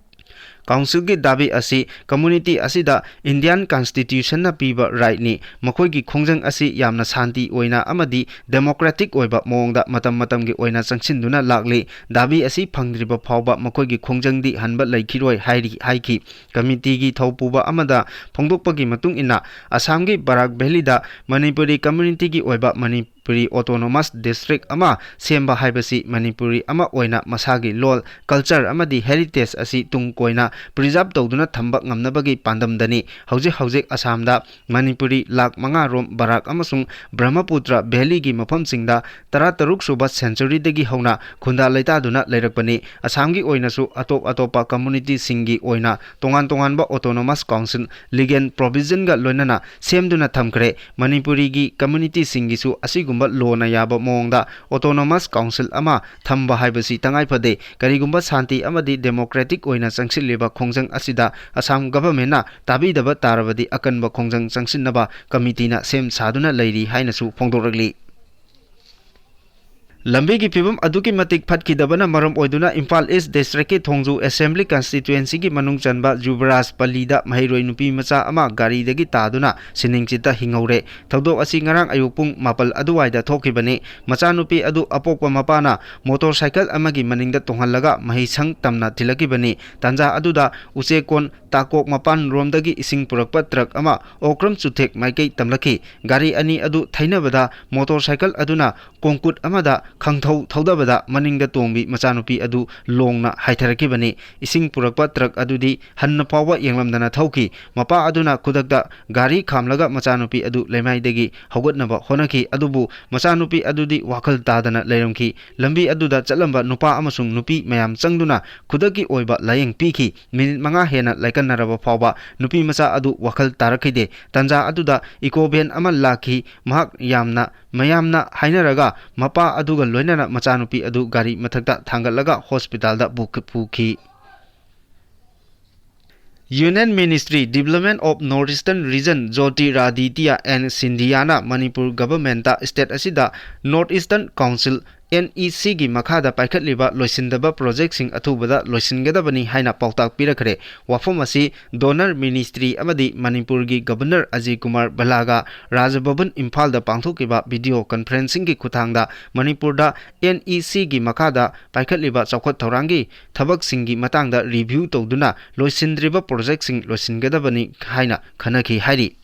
ꯀꯥꯎꯟꯁꯤꯜꯒꯤ ꯗꯥꯕꯤ ꯑꯁꯤ ꯀꯝꯃꯨꯅꯤꯇꯤ ꯑꯁꯤꯗ ꯏꯟꯗꯤꯌꯥꯟ ꯀꯟꯁꯇꯤꯇ꯭ꯌꯨꯁꯟꯅ ꯄꯤꯕ ꯔꯥꯏꯠꯅꯤ꯫ ꯃꯈꯣꯏꯒꯤ ꯈꯣꯡꯖꯪ ꯑꯁꯤ ꯌꯥꯝꯅ ꯁꯥꯟꯇꯤ ꯑꯣꯏꯅ ꯑꯃꯗꯤ ꯗꯦꯃꯣꯀ꯭ꯔꯦꯇꯤꯛ ꯑꯣꯏꯕ ꯃꯑꯣꯡꯗ ꯃꯇꯝ ꯃꯇꯝꯒꯤ ꯑꯣꯏꯅ ꯆꯪꯁꯤꯟꯗꯨꯅ ꯂꯥꯛꯂꯤ꯫ ꯗꯥꯕꯤ ꯑꯁꯤ ꯐꯪꯗ꯭ꯔꯤꯕ ꯐꯥꯎꯕ ꯃꯈꯣꯏꯒꯤ ꯈꯣꯡꯖꯪꯗꯤ ꯍꯟꯕ ꯂꯩꯈꯤꯔꯣꯏ ꯍꯥꯏꯔꯤ, ꯍꯥꯏꯈꯤ꯫ ꯀꯃꯤꯇꯤꯒꯤ ꯊꯧꯄꯨꯕ ꯑꯃꯗ ꯐꯣꯡꯗꯣꯛꯄꯒꯤ ꯃꯇꯨꯡ ꯏꯟꯅ, ꯑꯁꯥꯝꯒꯤ ꯕꯔꯥꯛ ꯚꯦꯂꯤꯗ ꯃꯅꯤꯄꯨꯔꯤ ꯀꯝꯃ꯭ꯌꯨꯅꯤꯇꯤꯒꯤ ꯑꯣꯏꯕ ꯃꯅꯤꯄꯨꯔꯤ ꯑꯣꯇꯣꯅꯣꯃꯁ ꯗꯤꯁꯇ꯭ꯔꯤꯛ ꯑꯃ ꯁꯦꯝꯕ ꯍꯥꯏꯕꯁꯤ ꯃꯅꯤꯄꯨꯔꯤ ꯑꯃ ꯑꯣꯏꯅ ꯃꯁꯥꯒꯤ ꯂꯣꯜ, ꯀꯜꯆꯔ ꯑꯃꯗꯤ ꯍꯦꯔꯤꯇꯦꯖ ꯑꯁꯤ ꯇꯨꯡ ꯀꯣꯏꯅ ꯄ꯭ꯔꯤꯖꯥꯔꯚ ꯇꯧꯗꯨꯅ ꯊꯝꯕ ꯉꯝꯅꯕꯒꯤ ꯄꯥꯟꯗꯝꯗꯅꯤ꯫ ꯍꯧꯖꯤꯛ ꯍꯧꯖꯤꯛ ꯑꯁꯥꯝꯗ ꯃꯅꯤꯄꯨꯔꯤ ꯂꯥꯈ ꯃꯉꯥ ꯔꯣꯝ ꯕꯔꯥꯛ ꯑꯃꯁꯨꯡ ꯕ꯭ꯔꯍꯃꯄꯨꯇ꯭ꯔ ꯚꯦꯂꯤꯒꯤ ꯃꯐꯝꯁꯤꯡꯗ ꯇꯔꯥꯇꯔꯨꯛ ꯁꯨꯕ ꯁꯦꯟꯆꯨꯔꯤꯗꯒꯤ ꯍꯧꯅ ꯈꯨꯟꯗꯥ ꯂꯩꯇꯥꯗꯨꯅ ꯂꯩꯔꯛꯄꯅꯤ꯫ ꯑꯁꯥꯝꯒꯤ ꯑꯣꯏꯅꯁꯨ ꯑꯇꯣꯞ ꯑꯇꯣꯞꯄ ꯀꯝꯃ꯭ꯌꯨꯅꯤꯇꯤꯁꯤꯡꯒꯤ ꯑꯣꯏꯅ ꯇꯣꯉꯥꯟ ꯇꯣꯉꯥꯟꯕ ꯑꯣꯇꯣꯅꯣꯃꯁ ꯀꯥꯎꯟꯁꯤꯜ, ꯂꯤꯒꯦꯜ ꯄ꯭ꯔꯣꯚꯤꯖꯟꯒ ꯂꯣꯏꯅꯅ ꯁꯦꯝꯗꯨꯅ ꯊꯝꯈ꯭ꯔꯦ꯫ ꯃꯅꯤꯄꯨꯔꯤꯒꯤ ꯀꯝꯃ꯭ꯌꯨꯅꯤꯇꯤꯁꯤꯡꯒꯤꯁꯨ ꯑꯁꯤꯒꯨꯝꯕ ꯒꯨꯝꯕ ꯂꯣꯅ ꯌꯥꯕ ꯃꯑꯣꯡꯗ autonomous council ꯑꯃ ꯊꯝꯕ ꯍꯥꯏꯕꯁꯤ ꯇꯉꯥꯏ ꯐꯗꯦ꯫ ꯀꯔꯤꯒꯨꯝꯕ ꯁꯥꯟꯇꯤ ꯑꯃꯗꯤ democratic ꯑꯣꯏꯅ ꯆꯪꯁꯤꯜꯂꯤꯕ ꯈꯣꯡꯖꯪ ꯑꯁꯤꯗ ꯑꯁꯥꯝ governmentꯅ ꯇꯥꯕꯤꯗꯕ ꯇꯥꯔꯕꯗꯤ ꯑꯀꯟꯕ ꯈꯣꯡꯖꯪ ꯆꯪꯁꯤꯟꯅꯕ committeeꯅ ꯁꯦꯝ ꯁꯥꯗꯨꯅ ꯂꯩꯔꯤ ꯍꯥꯏꯅꯁꯨ ꯐꯣꯡꯗꯣꯔꯛꯂꯤ꯫ ꯂꯝꯕꯤꯒꯤ ꯐꯤꯕꯝ ꯑꯗꯨꯛꯀꯤ ꯃꯇꯤꯛ ꯐꯠꯈꯤꯗꯕꯅ ꯃꯔꯝ ꯑꯣꯏꯗꯨꯅ ꯏꯝꯐꯥꯜ East districtꯀꯤ ꯊꯣꯡꯖꯨ assembly constituencyꯒꯤ ꯃꯅꯨꯡ ꯆꯟꯕ ꯖꯨꯕꯔꯥꯖ ꯄꯜꯂꯤꯗ ꯃꯍꯩꯔꯣꯏ ꯅꯨꯄꯤ ꯃꯆꯥ ꯑꯃ ꯒꯥꯔꯤꯗꯒꯤ ꯇꯥꯗꯨꯅ ꯁꯤꯅꯤꯡꯆꯤꯠꯇ ꯍꯤꯡꯍꯧꯔꯦ꯫ ꯊꯧꯗꯣꯛ ꯑꯁꯤ ꯉꯔꯥꯡ ꯑꯌꯨꯛ ꯄꯨꯡ ꯃꯥꯄꯜ ꯑꯗꯨꯋꯥꯏꯗ ꯊꯣꯛꯈꯤꯕꯅꯤ꯫ ꯃꯆꯥꯅꯨꯄꯤ ꯑꯗꯨ ꯑꯄꯣꯛꯄ ꯃꯄꯥꯅ motorcycle ꯑꯃꯒꯤ ꯃꯅꯤꯡꯗ ꯇꯣꯡꯍꯜꯂꯒ ꯃꯍꯩꯁꯪ ꯇꯝꯅ ꯊꯤꯜꯂꯛꯈꯤꯕꯅꯤ꯫ ꯇꯥꯟꯖꯥ ꯑꯗꯨꯗ ꯎꯆꯦꯛꯀꯣꯟ ꯇꯥꯀꯣꯛ ꯃꯄꯥꯟꯔꯣꯝꯗꯒꯤ ꯏꯁꯤꯡ ꯄꯨꯔꯛꯄ truck ꯑꯃ ꯑꯣꯀ꯭ꯔꯝ ꯆꯨꯊꯦꯛ ꯃꯥꯏꯀꯩ ꯇꯝꯂꯛꯈꯤ꯫ ꯒꯥꯔꯤ ꯑꯅꯤ ꯑꯗꯨ ꯊꯩꯅꯕꯗ motorcycle ꯑꯗꯨꯅ ꯀꯣꯡꯀꯨꯠ ꯑꯃꯗ ꯈꯪꯊꯧ ꯊꯧꯗꯕꯗ ꯃꯅꯤꯡꯗ ꯇꯣꯡꯕꯤ ꯃꯆꯥꯅꯨꯄꯤ ꯑꯗꯨ ꯂꯣꯡꯅ ꯍꯥꯏꯊꯔꯛꯈꯤꯕꯅꯤ꯫ ꯏꯁꯤꯡ ꯄꯨꯔꯛꯄ truck ꯑꯗꯨꯗꯤ ꯍꯟꯅ ꯐꯥꯎꯕ ꯌꯦꯡꯂꯝꯗꯅ ꯊꯧꯈꯤ꯫ ꯃꯄꯥ ꯑꯗꯨꯅ ꯈꯨꯗꯛꯇ ꯒꯥꯔꯤ ꯈꯥꯝꯂꯒ ꯃꯆꯥꯅꯨꯄꯤ ꯑꯗꯨ ꯂꯩꯃꯥꯏꯗꯒꯤ ꯍꯧꯒꯠꯅꯕ ꯍꯣꯠꯅꯈꯤ꯫ ꯑꯗꯨꯕꯨ ꯃꯆꯥꯅꯨꯄꯤ ꯑꯗꯨꯗꯤ ꯋꯥꯈꯜ ꯇꯥꯗꯅ ꯂꯩꯔꯝꯈꯤ꯫ ꯂꯝꯕꯤ ꯑꯗꯨꯗ ꯆꯠꯂꯝꯕ ꯅꯨꯄꯥ ꯑꯃꯁꯨꯡ ꯅꯨꯄꯤ ꯃꯌꯥꯝ ꯆꯪꯗꯨꯅ ꯈꯨꯗꯛꯀꯤ ꯑꯣꯏꯕ ꯂꯥꯌꯦꯡ ꯄꯤꯈꯤ꯫ ꯃꯤꯅꯤꯠ ꯃꯉꯥ ꯍꯦꯟꯅ ꯂꯥꯏꯀꯠꯅꯔꯕ ꯐꯥꯎꯕ ꯅꯨꯄꯤ ꯃꯆꯥ ꯑꯗꯨ ꯋꯥꯈꯜ ꯇꯥꯔꯛꯈꯤꯗꯦ꯫ ꯇꯥꯟꯖꯥ ꯑꯗꯨꯗ eco van ꯑꯃ ꯂꯥꯛꯈꯤ꯫ ꯃꯍꯥꯛ ꯌꯥꯝꯅ, ꯃꯌꯥꯝꯅ ꯍꯥꯏꯅꯔꯒ ꯃꯄꯥ ꯑꯗꯨꯒ ꯂꯣꯏꯅꯅ ꯃꯆꯥꯅꯨꯄꯤ ꯑꯗꯨ ꯒꯥꯔꯤ ꯃꯊꯛꯇ ꯊꯥꯡꯒꯠꯂꯒ hospitalꯗ ꯄꯨꯈ-, ꯄꯨꯈꯤ꯫ Union Ministry Development of North Eastern Region Jyotiraditya N ꯁꯤꯟꯙꯤꯌꯥꯅ ꯃꯅꯤꯄꯨꯔ governmentꯇ state ꯑꯁꯤꯗ North Eastern Council, NECꯒꯤ ꯃꯈꯥꯗ ꯄꯥꯏꯈꯠꯂꯤꯕ ꯂꯣꯏꯁꯤꯟꯗꯕ projectꯁꯤꯡ ꯑꯊꯨꯕꯗ ꯂꯣꯏꯁꯤꯟꯒꯗꯕꯅꯤ ꯍꯥꯏꯅ ꯄꯥꯎꯇꯥꯛ ꯄꯤꯔꯛꯈ꯭ꯔꯦ꯫ ꯋꯥꯐꯝ ꯑꯁꯤ Donor Ministry ꯑꯃꯗꯤ ꯃꯅꯤꯄꯨꯔꯒꯤ Governor ꯑꯖꯌ ꯀꯨꯃꯥꯔ ꯚꯜꯂꯥꯒ ꯔꯥꯖ ꯚꯕꯟ ꯏꯝꯐꯥꯜꯗ ꯄꯥꯡꯊꯣꯛꯈꯤꯕ video conferencingꯒꯤ ꯈꯨꯠꯊꯥꯡꯗ ꯃꯅꯤꯄꯨꯔꯗ NECꯒꯤ ꯃꯈꯥꯗ ꯄꯥꯏꯈꯠꯂꯤꯕ ꯆꯥꯎꯈꯠ ꯊꯧꯔꯥꯡꯒꯤ ꯊꯕꯛꯁꯤꯡꯒꯤ ꯃꯇꯥꯡꯗ review ꯇꯧꯗꯨꯅ ꯂꯣꯏꯁꯤꯟꯗ꯭ꯔꯤꯕ projectꯁꯤꯡ ꯂꯣꯏꯁꯤꯟꯒꯗꯕꯅꯤ ꯍꯥꯏꯅ ꯈꯟꯅꯈꯤ ꯍꯥꯏꯔꯤ꯫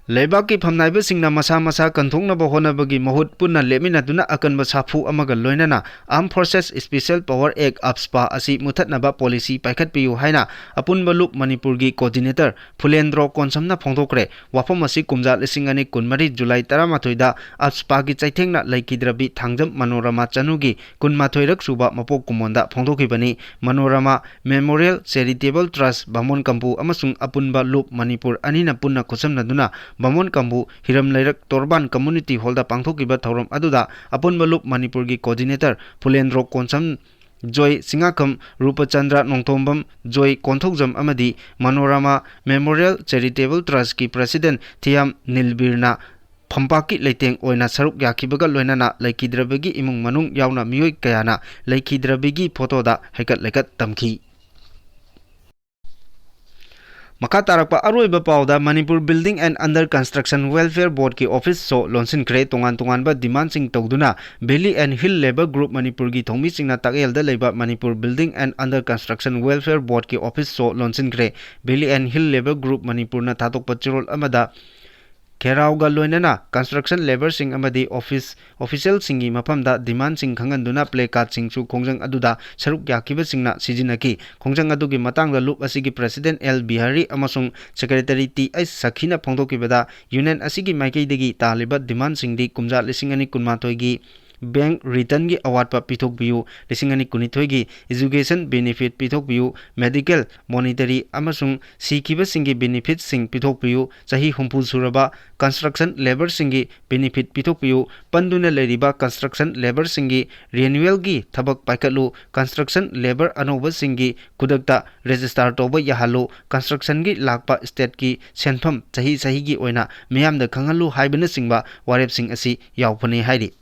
ꯂꯩꯕꯥꯛꯀꯤ ꯐꯝꯅꯥꯏꯕꯁꯤꯡꯅ ꯃꯁꯥ ꯃꯁꯥ ꯀꯟꯊꯣꯛꯅꯕ ꯍꯣꯠꯅꯕꯒꯤ ꯃꯍꯨꯠ ꯄꯨꯟꯅ ꯂꯦꯞꯃꯤꯟꯅꯗꯨꯅ ꯑꯀꯟꯕ ꯁꯥꯐꯨ ꯑꯃꯒ ꯂꯣꯏꯅꯅ Armed Forces Special Power Act, AFSPA ꯑꯁꯤ ꯃꯨꯊꯠꯅꯕ policy ꯄꯥꯏꯈꯠꯄꯤꯌꯨ ꯍꯥꯏꯅ ꯑꯄꯨꯟꯕ ꯂꯨꯞ ꯃꯅꯤꯄꯨꯔꯒꯤ coordinator ꯐꯨꯂꯦꯟꯗ꯭ꯔꯣ ꯀꯣꯟꯁꯝꯅ ꯐꯣꯡꯗꯣꯛꯈ꯭ꯔꯦ꯫ ꯋꯥꯐꯝ ꯑꯁꯤ ꯀꯨꯝꯖꯥ ꯂꯤꯁꯤꯡ ꯑꯅꯤ ꯀꯨꯟꯃꯔꯤ July ꯇꯔꯥꯃꯥꯊꯣꯏꯗ AFSPAꯒꯤ ꯆꯩꯊꯦꯡꯅ ꯂꯩꯈꯤꯗ꯭ꯔꯕꯤ ꯊꯥꯡꯖꯝ ꯃꯅꯣꯔꯃꯥ ꯆꯅꯨꯒꯤ ꯀꯨꯟꯃꯥꯊꯣꯏꯔꯛ ꯁꯨꯕ ꯃꯄꯣꯛ ꯀꯨꯝꯑꯣꯟꯗ ꯐꯣꯡꯗꯣꯛꯈꯤꯕꯅꯤ꯫ ꯃꯅꯣꯔꯃꯥ Memorial Charitable Trust, ꯕꯥꯃꯣꯟ ꯀꯝꯄꯨ ꯑꯃꯁꯨꯡ ꯑꯄꯨꯟꯕ ꯂꯨꯞ ꯃꯅꯤꯄꯨꯔ ꯑꯅꯤꯅ ꯄꯨꯟꯅ ꯈꯨꯠꯁꯝꯅꯗꯨꯅ ꯕꯥꯃꯣꯟ ꯀꯥꯡꯕꯨ ꯍꯤꯔꯝ ꯂꯩꯔꯛ ꯇꯣꯔꯕꯥꯟ ꯀꯝꯃꯨꯅꯤꯇꯤ ꯍꯣꯜꯗ ꯄꯥꯡꯊꯣꯛꯈꯤꯕ ꯊꯧꯔꯝ ꯑꯗꯨꯗ ꯑꯄꯨꯟꯕ ꯂꯨꯞ ꯃꯅꯤꯄꯨꯔꯒꯤ ꯀꯣꯑꯣꯔꯗꯤꯅꯦꯇꯔ ꯐꯨꯂꯦꯟꯗ꯭ꯔꯣ ꯀꯣꯟꯁꯝ, ꯖꯣꯏ ꯆꯤꯡꯉꯥꯈꯝ, ꯔꯨꯄꯆꯟꯗ꯭ꯔ ꯅꯣꯡꯊꯣꯝꯕꯝ, ꯖꯣꯏ ꯀꯣꯟꯊꯧꯖꯝ ꯑꯃꯗꯤ ꯃꯅꯣꯔꯥꯃꯥ ꯃꯦꯃꯣꯔꯤꯌꯦꯜ ꯆꯦꯔꯤꯇꯦꯕꯜ ꯇ꯭ꯔꯁꯀꯤ ꯄ꯭ꯔꯁꯤꯗꯦꯟ ꯊꯤꯌꯥꯝ ꯅꯤꯜꯕꯤꯔꯅ ꯐꯝꯄꯥꯛꯀꯤ ꯂꯩꯇꯦꯡ ꯑꯣꯏꯅ ꯁꯔꯨꯛ ꯌꯥꯈꯤꯕꯒ ꯂꯣꯏꯅꯅ ꯂꯩꯈꯤꯗ꯭ꯔꯕꯒꯤ ꯏꯃꯨꯡ ꯃꯅꯨꯡ ꯌꯥꯎꯅ ꯃꯤꯑꯣꯏ ꯀꯌꯥꯅ ꯂꯩꯈꯤꯗ꯭ꯔꯕꯒꯤ ꯐꯣꯇꯣꯗ ꯍꯩꯀꯠ ꯂꯩꯀꯠ ꯇꯝꯈꯤ꯫ ꯃꯈꯥ ꯇꯥꯔꯛꯄ ꯑꯔꯣꯏꯕ ꯄꯥꯎꯗ, Manipur Building and Under Construction Welfare Boardꯀꯤ office ꯁꯣ ꯂꯣꯟꯁꯤꯟꯈ꯭ꯔꯦ꯫ ꯇꯣꯉꯥꯟ ꯇꯣꯉꯥꯟꯕ demandꯁꯤꯡ ꯇꯧꯗꯨꯅ Valley and Hill Labour Group ꯃꯅꯤꯄꯨꯔꯒꯤ ꯊꯧꯃꯤꯁꯤꯡꯅ ꯇꯥꯛꯌꯦꯜꯗ ꯂꯩꯕ Manipur Building and Under Construction Welfare Boardꯀꯤ office show ꯂꯣꯟꯁꯤꯟꯈ꯭ꯔꯦ꯫ Valley and Hill Labour Group ꯃꯅꯤꯄꯨꯔꯅ ꯊꯥꯗꯣꯛꯄ ꯆꯦꯔꯣꯜ ꯑꯃꯗ ꯘꯦꯔꯥꯎꯒ ꯂꯣꯏꯅꯅ construction labourꯁꯤꯡ ꯑꯃꯗꯤ office officialꯁꯤꯡꯒꯤ ꯃꯐꯝꯗ demandꯁꯤꯡ ꯈꯪꯍꯟꯗꯨꯅ placardꯁꯤꯡꯁꯨ ꯈꯣꯡꯖꯪ ꯑꯗꯨꯗ ꯁꯔꯨꯛ ꯌꯥꯈꯤꯕꯁꯤꯡꯅ ꯁꯤꯖꯤꯟꯅꯈꯤ꯫ ꯈꯣꯡꯖꯪ ꯑꯗꯨꯒꯤ ꯃꯇꯥꯡꯗ ꯂꯨꯞ ꯑꯁꯤꯒꯤ president ꯑꯦꯜ ꯕꯤꯍꯥꯔꯤ ꯑꯃꯁꯨꯡ secretary ꯇꯤ ꯑꯩꯆ ꯁꯈꯤꯅ ꯐꯣꯡꯗꯣꯛꯈꯤꯕꯗ, union ꯑꯁꯤꯒꯤ ꯃꯥꯏꯀꯩꯗꯒꯤ ꯇꯥꯜꯂꯤꯕ demandꯁꯤꯡꯗꯤ ꯀꯨꯝꯖꯥ ꯂꯤꯁꯤꯡ ꯑꯅꯤ ꯀꯨꯟꯃꯥꯊꯣꯏꯒꯤ bank returnꯒꯤ ꯑꯋꯥꯠꯄ ꯄꯤꯊꯣꯛꯄꯤꯌꯨ, ꯂꯤꯁꯤꯡ ꯑꯅꯤ ꯀꯨꯟꯅꯤꯊꯣꯏꯒꯤ education benefit ꯄꯤꯊꯣꯛꯄꯤꯌꯨ, medical, monetary ꯑꯃꯁꯨꯡ ꯁꯤꯈꯤꯕꯁꯤꯡꯒꯤ benefitꯁꯤꯡ ꯄꯤꯊꯣꯛꯄꯤꯌꯨ, ꯆꯍꯤ ꯍꯨꯝꯐꯨ ꯁꯨꯔꯕ construction labourꯁꯤꯡꯒꯤ benefit ꯄꯤꯊꯣꯛꯄꯤꯌꯨ, ꯄꯟꯗꯨꯅ ꯂꯩꯔꯤꯕ construction labourꯁꯤꯡꯒꯤ renewalꯒꯤ ꯊꯕꯛ ꯄꯥꯏꯈꯠꯂꯨ, construction labour ꯑꯅꯧꯕꯁꯤꯡꯒꯤ ꯈꯨꯗꯛꯇ register ꯇꯧꯕ ꯌꯥꯍꯜꯂꯨ, constructionꯒꯤ ꯂꯥꯛꯄ stateꯀꯤ ꯁꯦꯟꯐꯝ ꯆꯍꯤ ꯆꯍꯤꯒꯤ ꯑꯣꯏꯅ ꯃꯤꯌꯥꯝꯗ ꯈꯪꯍꯜꯂꯨ ꯍꯥꯏꯕꯅꯆꯤꯡꯕ ꯋꯥꯔꯦꯞꯁꯤꯡ ꯑꯁꯤ ꯌꯥꯎꯕꯅꯤ ꯍꯥꯏꯔꯤ꯫